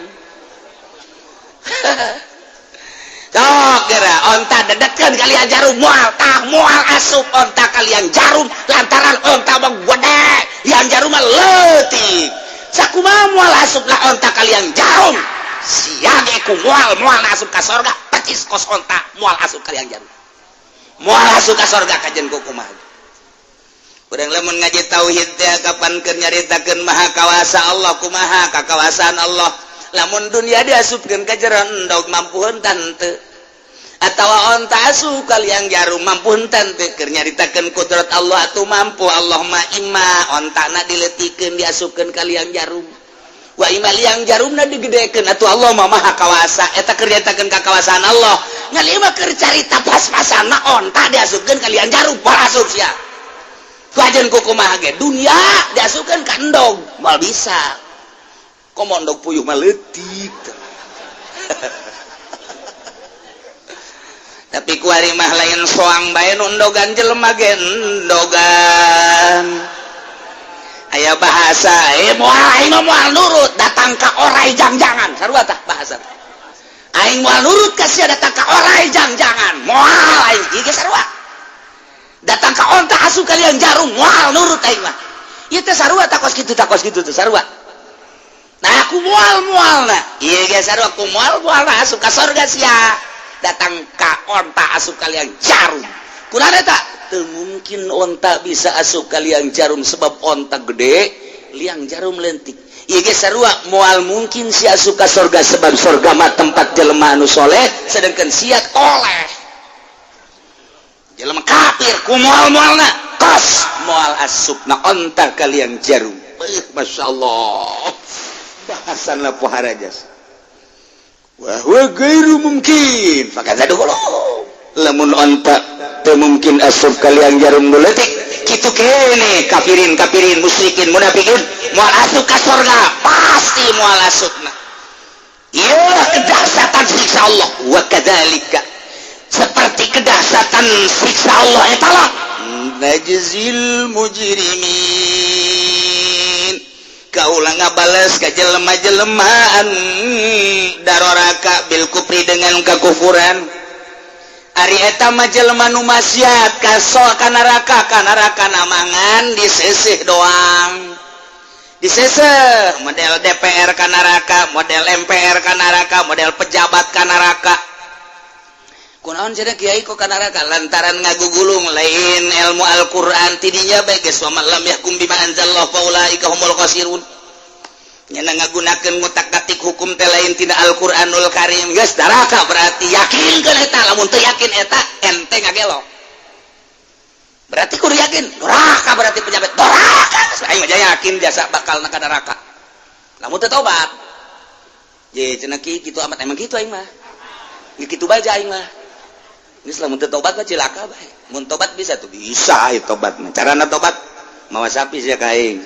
Sok geura onta dedetkeun ka liang jarum, moal tah moal asup onta ka liang jarum lantaran onta mah gede, liang jarum mah leutik. Sakumaha moal asupna onta ka liang jarum, sia ge ku moal moal asup ka sorga percis kos onta moal asup ka liang jarum, moal asup ka sorga kajen ku kumaha. Urang lamun ngaji tauhid teh kapan keur nyaritakeun maha kawasa Allah, kumaha kakawasaan Allah lamun dunia diasupkeun ka jero endog, mampu henteu? Atawa onta asup ka liang jarum, mampu henteu? Keur nyaritakeun kudrat Allah atuh mampu Allah mah. Imma ontana dileutikeun, diasupkeun ka liang jarum, wa imma liang jarumna digedekeun, atuh Allah mah maha kawasa. Eta keur nyaritakeun kakawasaan Allah. Ngan ieu mah keur carita pas-pasana onta diasupkeun ka liang jarum, moal asup sia. Wajan ku kumaha ge dunia diasupkeun ka endog moal bisa, komo endog puyuh mah leutik. Tapi kuari mah lain soang bae nu endogan, jelema ge endogan. Aya bahasa, eh, moal, aing mah moal nurut datang ka orai jang-jangan. Sarua tah bahasa, aing moal nurut ka sia datang ka orai jang-jangan, moal aing. Ieu ge sarua, datang ka onta asup ka liang jarum, moal nurut aing mah. Ieu teh sarua, takos kitu, takos kitu teh sarua. Nah, aku moal moal, nah ieu ge sarua, aku moal moal nah asup ka sorga sia datang ka onta asup ka liang jarum. Kunaon eta? Teu mungkin onta bisa asup ka liang jarum sebab onta gede, liang jarum lentik. Ieu ge sarua, moal mungkin sia asup ka sorga sebab sorga mah tempat jelema anu soleh, sedangkan sia toleh, jelema kafir. Ku moal moalna kos moal asupna onta ka liang jarum. Masya Allah, bahasan lah pohara jas. Wa huwa ghairu mungkin fakadza dukhulu. Lamun onta teu mungkin asup ka liang jarum nu leutik, kitu kene kafirin kafirin, musyrikin munafikin moal asup ka sorga, pasti moal asupna. Ieu kedahsyatan siksa Allah. Wa kadzalika, seperti kedahsyatan siksa Allah eta lah, najzil mujrimin, kaula ngabales ka jelema-jelemaan daroraka, bil kufri, dengan kekufuran. Ari eta mah jelema nu maksiat kaso ka neraka, ka neraka namangan diseseh doang, diseseh model DPR ka neraka, model MPR ka neraka, model pejabat ka neraka. Kunaon cenah, kiai, kok ka neraka? Lantaran ngagugulung lain ilmu Al-Qur'an. Tidinya bae geus, wa man lam yahkum bima anzalallahu faulaika humul khasirun. Nyana ngagunakeun ngutak-ngatik hukum teh lain tina Al-Qur'anul Karim, geus neraka. Berarti yakin eta. Lamun teu yakin eta ente ngagelo. Berarti kudu yakin neraka. Berarti pejabat neraka. Aing mah yakin biasa bakal ka neraka lamun teu tobat. Ye cenah ki kitu amat, emang kitu aing mah. Ya kitu bae aing mah. Geus, lamun teu tobat mah cilaka bae. Mun tobat bisa tuh, bisa ieu tobat mah. Carana tobat mawa sapi sia ka aing.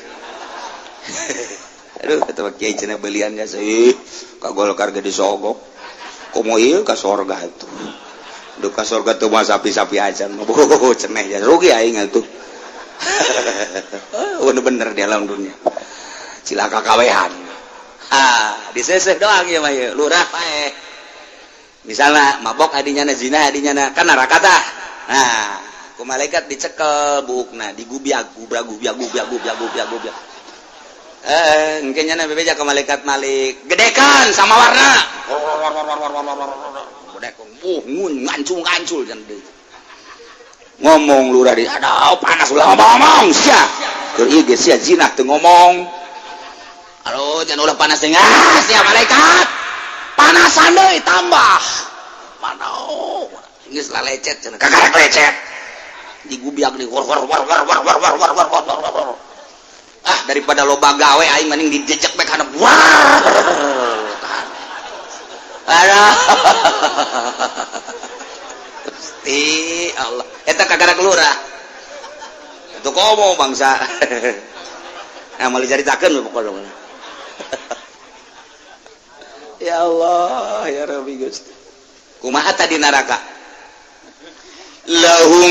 Aduh, eta mah kiai cenah belian jasa ih ka Golkar ge disogok. Komo ieu ka sorga atuh. Duh, ka sorga tuh mah sapi-sapi aja. Oh, ceneh ya rugi aing atuh. Oh, bener di alam dunia. Cilaka kawehan. Ah, diseseh doang ya mah ieu. Lurah paeh. Misalnya mabok adinya na, zina adinya na, kan neraka tah. Nah, ku malaikat dicekel buukna, digubiag gubiag gubiag gubiag gubiag gubiag gubiag. Eh, engke nya bebeja ke malaikat Malik, gedekan sama warna. Gedekan, ngun ngancul ngancul jan deui. Ngomong lurah di, aduh panas, ulah ngomong sia. Keur ieu ge sia zina teu ngomong. Aduh, jangan ulah panas teh, ah, sia malaikat. Panasan deui tambah. Mana geus lalecet cenah, kakarek lecet. Digubiag di war war war war war war war war war war war war. Ah, daripada loba gawe aing mending dijejek bae kana. War. Aduh. Gusti Allah. Eta kakarak lurah. Itu komo bangsa. Nah, mau diceritakeun pokoknya. Ya Allah, ya Rabbi Gusti. Kumaha tadi neraka? Lahum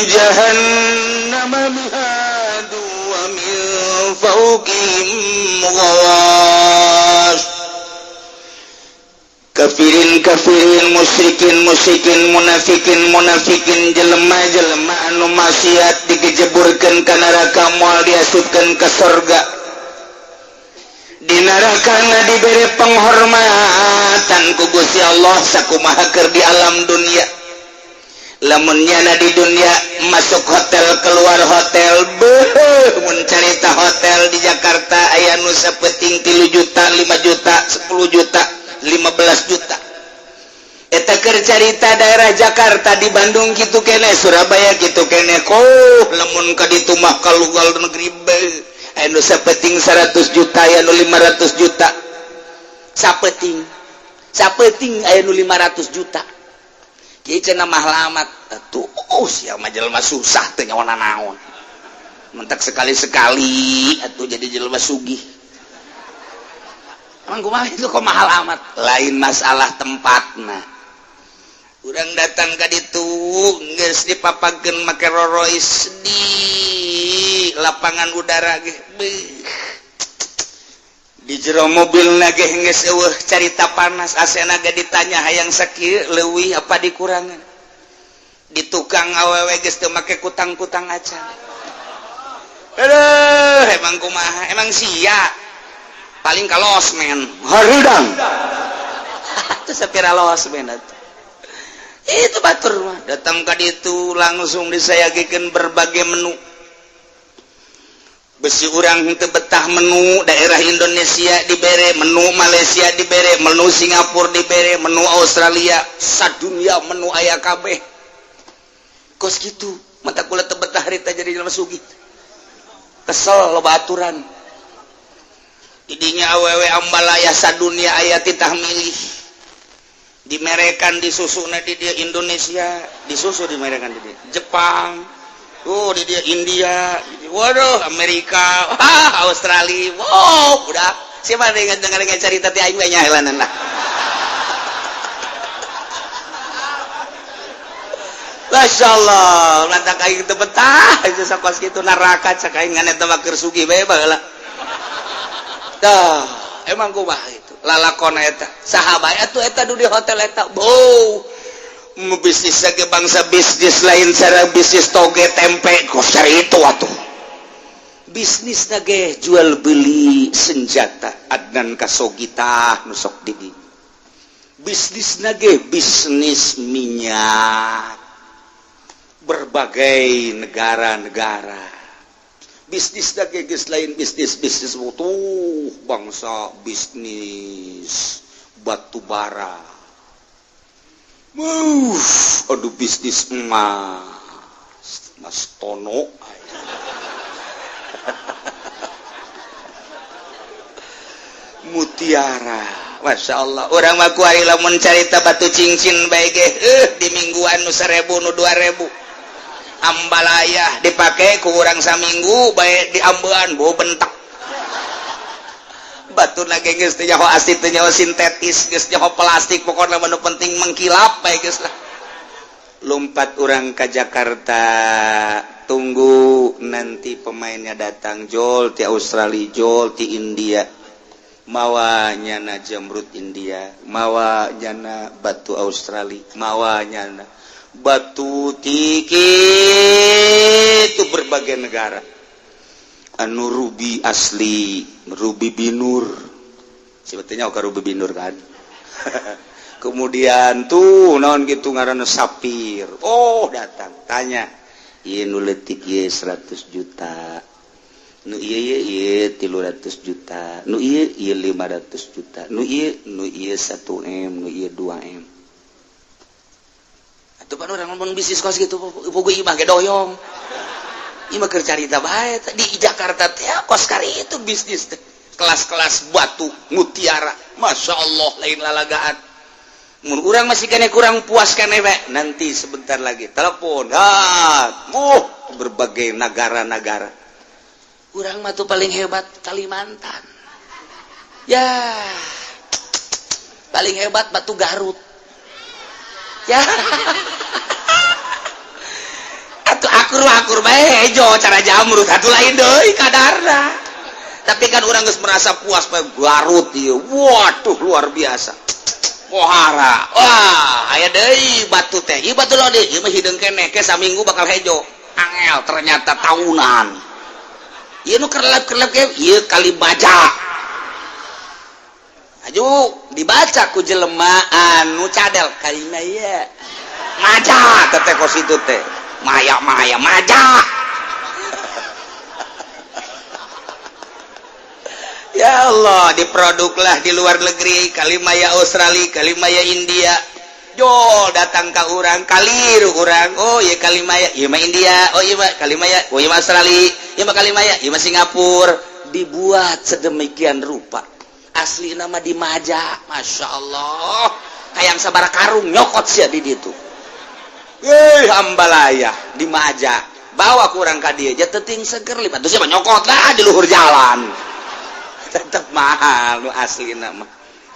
jahannam mihadu wa min fawqihim ghawash. Kafirin kafirin, musyrikin musyrikin, munafikin munafikin, jelema jelema anu maksiat digejeburkeun ka neraka, moal diasupkeun ka sorga. Di neraka diberi penghormatan ku Gusti Allah sakumaha keur di alam dunia. Lamun nyana di dunia masuk hotel, keluar hotel, beuh, mun carita hotel di Jakarta aya nu sapeting 3 juta, 5 juta, 10 juta, 15 juta. Eta keur carita daerah Jakarta. Di Bandung kitu kene, Surabaya kitu kene. Koh lamun ka ditu mah ka luar negeri, beuh, aya nu sapeting 100 juta, aya nu 500 juta sapeting, sapeting aya nu 500 juta. Kieu cenah mahal amat atuh. Oh, sia mah jelema susah, teu nyawa naon, mentak sekali-sekali atuh jadi jelema sugih. Emang kumaha itu kok mahal amat? Lain masalah tempatna. Urang datang ka ditu geus dipapakeun make Rolls di lapangan udara ge, beuh. Di jero mobil ge geus eueuh carita panas, AC-na ge ditanya hayang sakieu leuwih apa dikurangan. Di tukang awewe geus teu make kutang-kutang acan. Aduh, emang kumaha, emang sia paling ka losmen hareudang atuh, sapira losmen atuh. Itu batur mah datang ka ditu langsung disayagikeun berbagai menu. Besi urang teu betah, menu daerah Indonesia dibere, menu Malaysia dibere, menu Singapura dibere, menu Australia, sadunia menu aya kabeh. Kos gitu mata kula teu betah harita jadi jelema sugih, kesel loba aturan. Didinya awewe ambalaya sadunia aya, titah milih, dimerekan disusuna di dia Indonesia, disusu dimerekan di dia Jepang, oh, di dia India, waduh, Amerika, ah, Australia. Wow, udah siapa dengan dengan cerita ti aing banyak lah. Masya Allah, lantak aing teu betah itu sakos kitu, neraka cak aing, ngan eta mah keur sugih bae baheula. Dah, emang kumaha itu? Lalakon eta. Saha bae atuh eta di hotel eta? Bau. Bisnis lagi bangsa bisnis lain, cara bisnis toge tempe kos cari itu atuh. Bisnis lagi jual beli senjata, Adnan Khashoggi tah nu sok di di. Bisnis nage bisnis minyak berbagai negara-negara. Bisnis lagi geus lain bisnis bisnis tuh bangsa bisnis batu bara. Aduh, bisnis emas, Mas Tono, mutiara. Masya Allah, urang mah kuari lamun carita batu cincin bae ge, di mingguan nu 1000, nu 2000, ambalaya dipake ku urang saminggu bae diambean bau bentak. Batu lagi geus teu nyaho asli, teu nyaho sintetis, geus nyaho plastik, pokokna mah nu penting mengkilap bae geus lah. Lompat urang ke Jakarta, tunggu nanti pemainnya datang, jol ti Australia, jol ti India, mawa nyana jamrut India, mawa nyana batu Australia, mawa nyana batu tiki itu berbagai negara, anu ruby asli, ruby binur sebetulnya, oke, ruby binur kan. Kemudian tuh naon gitu ngaranna, sapir. Oh, datang tanya, ieu nu leutik ieu 100 juta, nu ieu ieu ieu 300 juta, nu ieu ieu 500 juta, nu ieu nu ieu 1 M, nu ieu 2 M. Atuh pan urang ngomong bisnis kos gitu, puguh imah ge doyong. Imah keur carita bae di Jakarta teh kos kari itu bisnis teh. Kelas-kelas batu mutiara, Masya Allah, lain lalagaan. Mun urang masih kene kurang puas kene bae, nanti sebentar lagi telepon, ah, berbagai negara-negara. Urang mah tuh paling hebat Kalimantan. Ya, paling hebat batu Garut. Ya. Atuh akur akur bae hejo cara jamrut atuh, lain deui kadarna. Tapi kan urang geus merasa puas bae Garut ieu. Waduh, luar biasa. Pohara. Wah, aya deui batu teh. Ieu batu lode, ieu mah hideung keneh ke saminggu bakal hejo. Angel ternyata tahunan. Ieu nu kerlap-kerlap ge ieu kali baja. Aju dibaca ku jelema anu cadel kalima ieu. Maja teh kos itu teh. Maya maya maja. Ya Allah, diproduklah di luar negeri, Kalimaya Australia, Kalimaya India. Jo datang ka urang, kaliru urang. Oh iya Kalimaya, iya mah India, oh iya mah Kalimaya, oh iya mah Australia, iya mah Kalimaya, iya mah Singapura. Dibuat sedemikian rupa. Asli nama di Maja, Masya Allah. Hayang sabara karung nyokot sia di ditu. Eh, ambalaya di Maja. Bawa kurang ka dieu, teting seger lipat. Terus siapa nyokot lah di luhur jalan. Tetap mahal nu asli nama.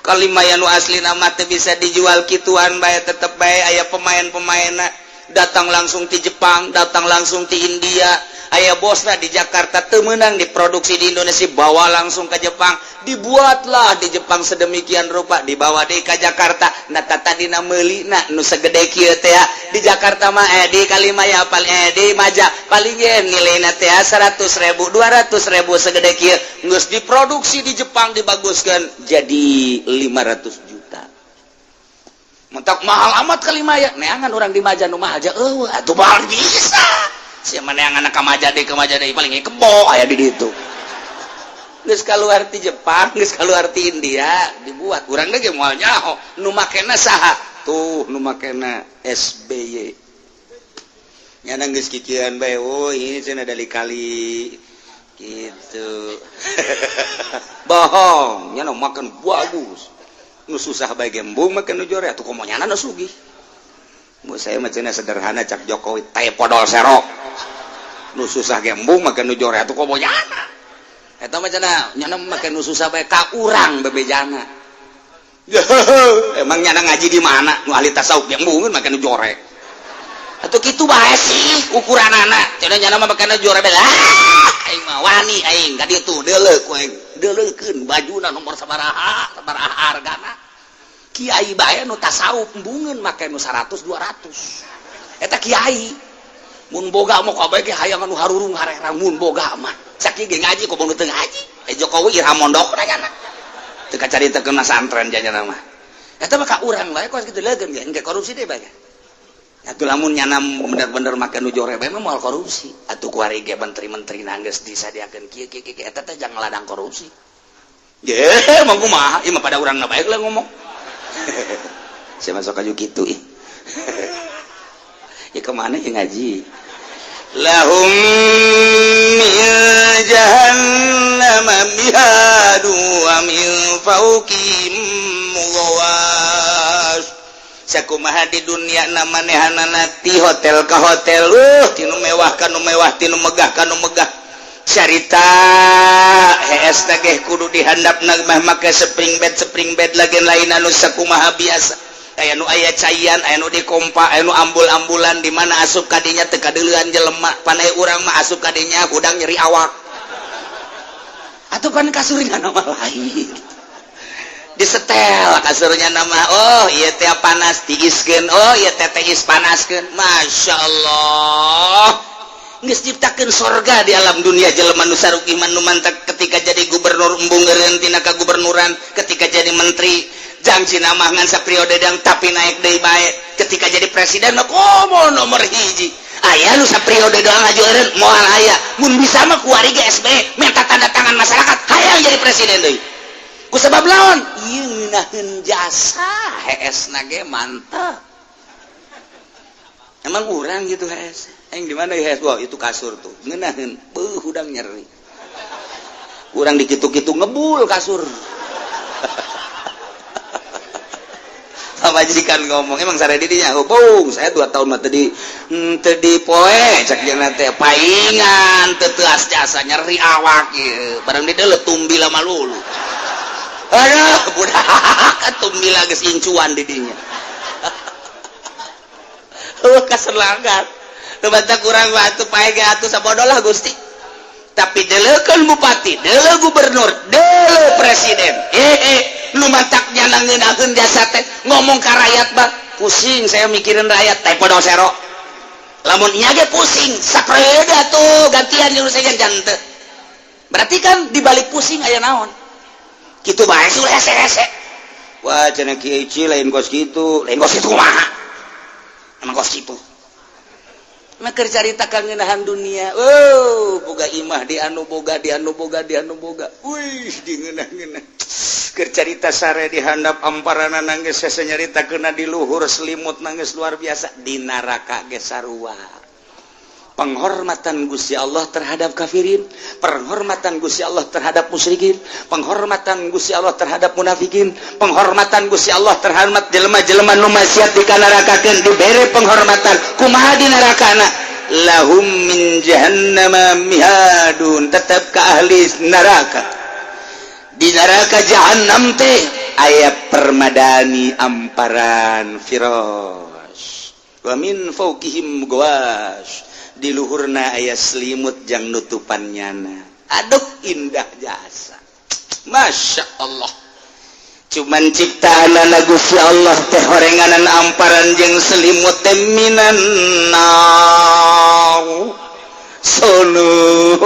Kalimaya nu asli nama teu bisa dijual kituan bae, tetep bae aya pemain-pemainna datang langsung ti Jepang, datang langsung ti India. Aya bosna di Jakarta teu meunang diproduksi di Indonesia, bawa langsung ke Jepang, dibuatlah di Jepang sedemikian rupa, dibawa deui ka Jakarta. Nah, tadina meulina nu segede kieu teh di Jakarta mah di Kalimaya paling di Maja paling ge nilaina teh 100.000 200.000 segede kieu, geus diproduksi di Jepang dibaguskan jadi 500 juta. Mentak mahal amat Kalimaya, neangan orang di Maja nu mahal aja eueuh atuh mahal bisa. Siapa neangan ka Maja deui, ka Maja deui paling kebo aya di ditu. Geus kaluar ti Jepang, geus kaluar ti India, dibuat. Urang ge moal nyaho nu makena saha? Tuh nu makena SBY. Nyana geus kikieuan bae, oh ini cenah dari kali gitu. Bohong, nyana makan bagus. Nu susah bae gembung makan nu jore atuh komo nyana nu sugih. Mu saya mah cenah sederhana cak Jokowi teh podol serok. Nu susah gembung makan nu jore atuh komo nyana. Eta mah cenah nyana make nu susah bae ka urang bebejana. Emang nyana ngaji di mana? Nu ahli tasawuf gembungeun make nu jore. Atuh kitu bae sih ukuranana. Cenah nyana mah make nu jore bae. Ah, aing mah wani aing ka ditu deuleu ku aing. Deuleukeun bajuna nomor sabaraha, sabaraha hargana. Kiai bae nu tasawuf embungeun make nu 100 200. Eta kiai. Mun boga mah kabeh ge hayang anu harurung harerang mun boga mah. Sakieu ge ngaji komo nu teu ngaji. Eh Jokowi iraha mondok na nyana. Teu kacaritakeun santren janyana mah. Eta mah ka urang bae kos kitu leugeun ge engke korupsi deui bae. Atuh lamun nyana bener-bener make nu jore bae mah moal korupsi. Atuh kuari ge menteri-menteri geus disadiakeun kieu kieu kieu eta teh jangan ladang korupsi. Ye, mah kumaha? Ieu mah pada urangna bae lah ngomong. Saya masuk kaju kitu ih. Ya kemana ya ngaji? Lahum min jahannam mihadu wa min fawqihim ghawash. Sakumaha di dunia manehanana ti hotel ka hotel, tinu mewah kanu mewah, tinu megah kanu megah. Carita HS teh kudu dihandap mah make spring bed lagi lain anu sakumaha biasa. Aya nu aya caian, aya nu dikompa, aya nu ambul-ambulan di mana asup kadinya teu kadeulean jelema. Panai urang mah asup kadinya hudang nyeri awak. Atuh pan kasurnya nama lain. Disetel kasurnya nama, oh iya teh panas tiiskeun, oh iya teh tiis panaskeun. Masya Allah. Geus ciptakeun sorga di alam dunia jelema nu sarugi nu mantak ketika jadi gubernur embung eureun tina kagubernuran, ketika jadi menteri jangji nama ngan sapriode dang tapi naik deui bae, ketika jadi presiden mah komo nomor hiji. Aya nu sapriode doang aju eureun moal aya. Mun bisa mah kuari ge SBY minta tanda tangan masyarakat hayang jadi presiden deui. Ku sebab lawan ieu ngeunaheun jasa HS na ge mantap. Emang urang gitu HS. Aing di mana ya HS? Wah, itu kasur tuh. Ngeunaheun, beuh hudang nyeri. Urang dikitu-kitu ngebul kasur. Pamajikan ngomong, emang sare didinya, oh, bung, saya 2 tahun mah tadi tadi poe cek jeung teh paingan teu teuas jasa nyeri awak ieu. Barang di deuleu tumbila malulu. Aduh, budak tumbila geus incuan di dinya. Heuh kaselangat. Teu bantah kurang batu pae ge atuh sabodoh lah Gusti. Tapi deuleukeun bupati, deuleu gubernur, deuleu presiden. Nu mataknya ngeunaheun jasa teh ngomong ka rakyat bah pusing saya mikirin rakyat teh podol sero. Lamun nya ge pusing sapreda tuh gantian jeung saya jante. Berarti kan dibalik pusing aya naon? Kitu bae sudah hese-hese. Wah cenah Kiai Ci lain kos kitu, lain kos kitu kumaha? Emang kos kitu. Mah carita kangenahan dunia. Oh, boga imah di anu, boga di anu, boga di anu, boga. Wih, di ngeunah-ngeunah. Keur carita sare di handap amparana nangis, hese nyarita kena di luhur selimut nangis, luar biasa. Di neraka ge sarua. Penghormatan Gusti Allah terhadap kafirin, penghormatan Gusti Allah terhadap musyrikin, penghormatan Gusti Allah terhadap munafikin, penghormatan Gusti Allah terhadap jelema-jelema nu maksiat di kanarakakeun, dibere penghormatan. Kumaha di nerakana? Lahum min jahannama mihadun. Tetap ke ahli neraka, di neraka jahannam teh aya permadani, amparan, firas, wa min fawqihim ghawash. Di luhurna aya selimut jang nutupan nyana. Aduh, indah jasa, Masya Allah. Cuman ciptaan Gusti Allah teh horenganan amparan jeung selimut teh minan nar seuneu.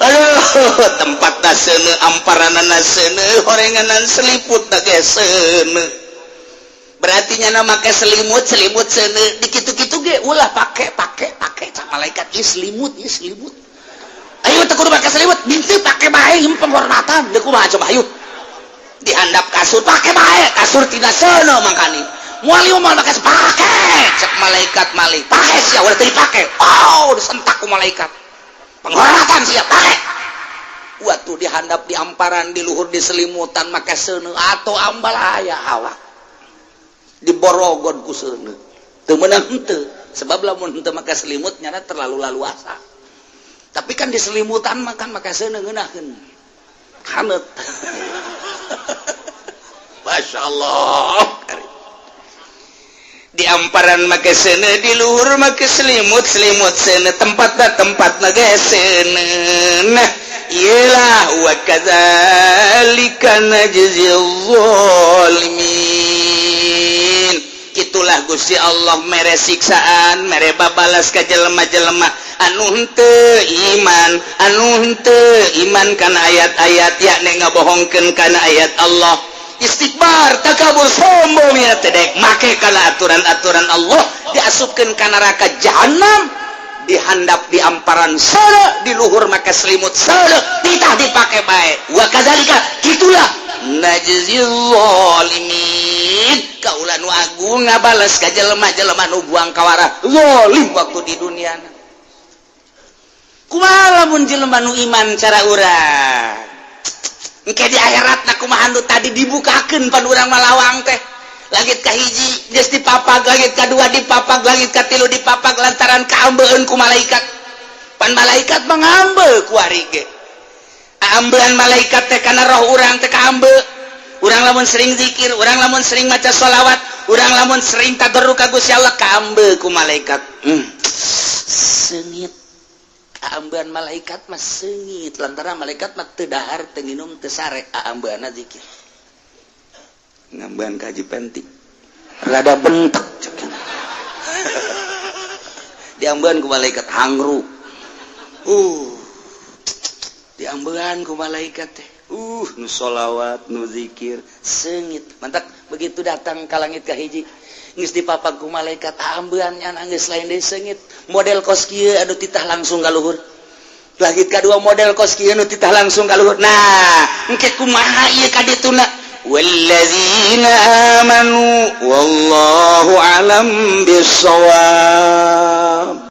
Aduh, tempat seuneu, amparanana seuneu, horenganan seliput ge seuneu. Berarti nyana make selimut, selimut seuneu, dikitu-kitu ge ulah pake, pake, pake. Cak malaikat, ieu selimut, ieu selimut. Ayo, teu kudu make selimut, binti pake bae, ieu penghormatan. Deuk kumaha coba, ayo? Dihandap kasur pake bae, kasur tina seuneu mangkani. Moal ieu, moal make, pake. Cek malaikat malik, pake sia, udah teu dipake. Oh, disentak ku malaikat. Penghormatan sia, pake. Waktu dihandap di amparan, di luhur di selimutan make seuneu atau ambalaya awak diborogon ku seuneu. Teu meunang henteu, sebab lamun henteu make selimut nyana terlalu laluasa. Tapi kan di selimutan makan make seuneu ngeunaheun haneut. Masya Allah, di amparan make seuneu, di luhur make selimut, selimut seuneu, tempatna, tempatna ge seuneu. Nah, iyalah, wa kadzalika najzil zalimin. Itulah Gusti Allah mere siksaan, mere babalas ka jelema-jelema anu henteu iman, anu henteu iman kana ayat-ayat, yakni ngabohongkeun kana ayat Allah, istikbar, takabur, sombong, ya teh dek make kana aturan-aturan Allah, diasupkeun ka neraka jahanam. Dihandap di amparan seuneu, di luhur make selimut seuneu, titah dipake bae. Wa kadzalika, gitulah, najzil zalimin, kaula nu agung ngabales ka jelema-jelema nu buang kawarah, zalim waktu di dunia. Kumaha lamun jelema nu iman, cara urang engke di akhirat na kumaha? Nu tadi dibukakeun pan urang malawang teh langit kahiji geus dipapag, langit kadua dipapag, langit katilu dipapag, lantaran kaambeun ku malaikat. Pan malaikat mengambe ku ari ge ambean malaikat teh kana roh urang teh kaambe. Urang lamun sering zikir, urang lamun sering maca sholawat, urang lamun sering tadarru ka Gusti Allah, kaambe ku malaikat. Seungit kaambean malaikat mah, seungit, lantaran malaikat mah teu dahar, teu nginum, teu sare, aambeanna zikir. Ngambean kaji penti rada bentek cek, diambean ku malaikat hangru. Diambean ku malaikat teh, nu sholawat, nu zikir seungit. Mantap, begitu datang ka langit kahiji geus dipapag ku malaikat, ambeannya geus lain deui, seungit model kos kieu anu titah langsung ka luhur. Langit kadua model kos kieu nu titah langsung ka luhur. Nah, engke kumaha ieu ka dituna? Walladzina amanu, wallahu alam bissawab.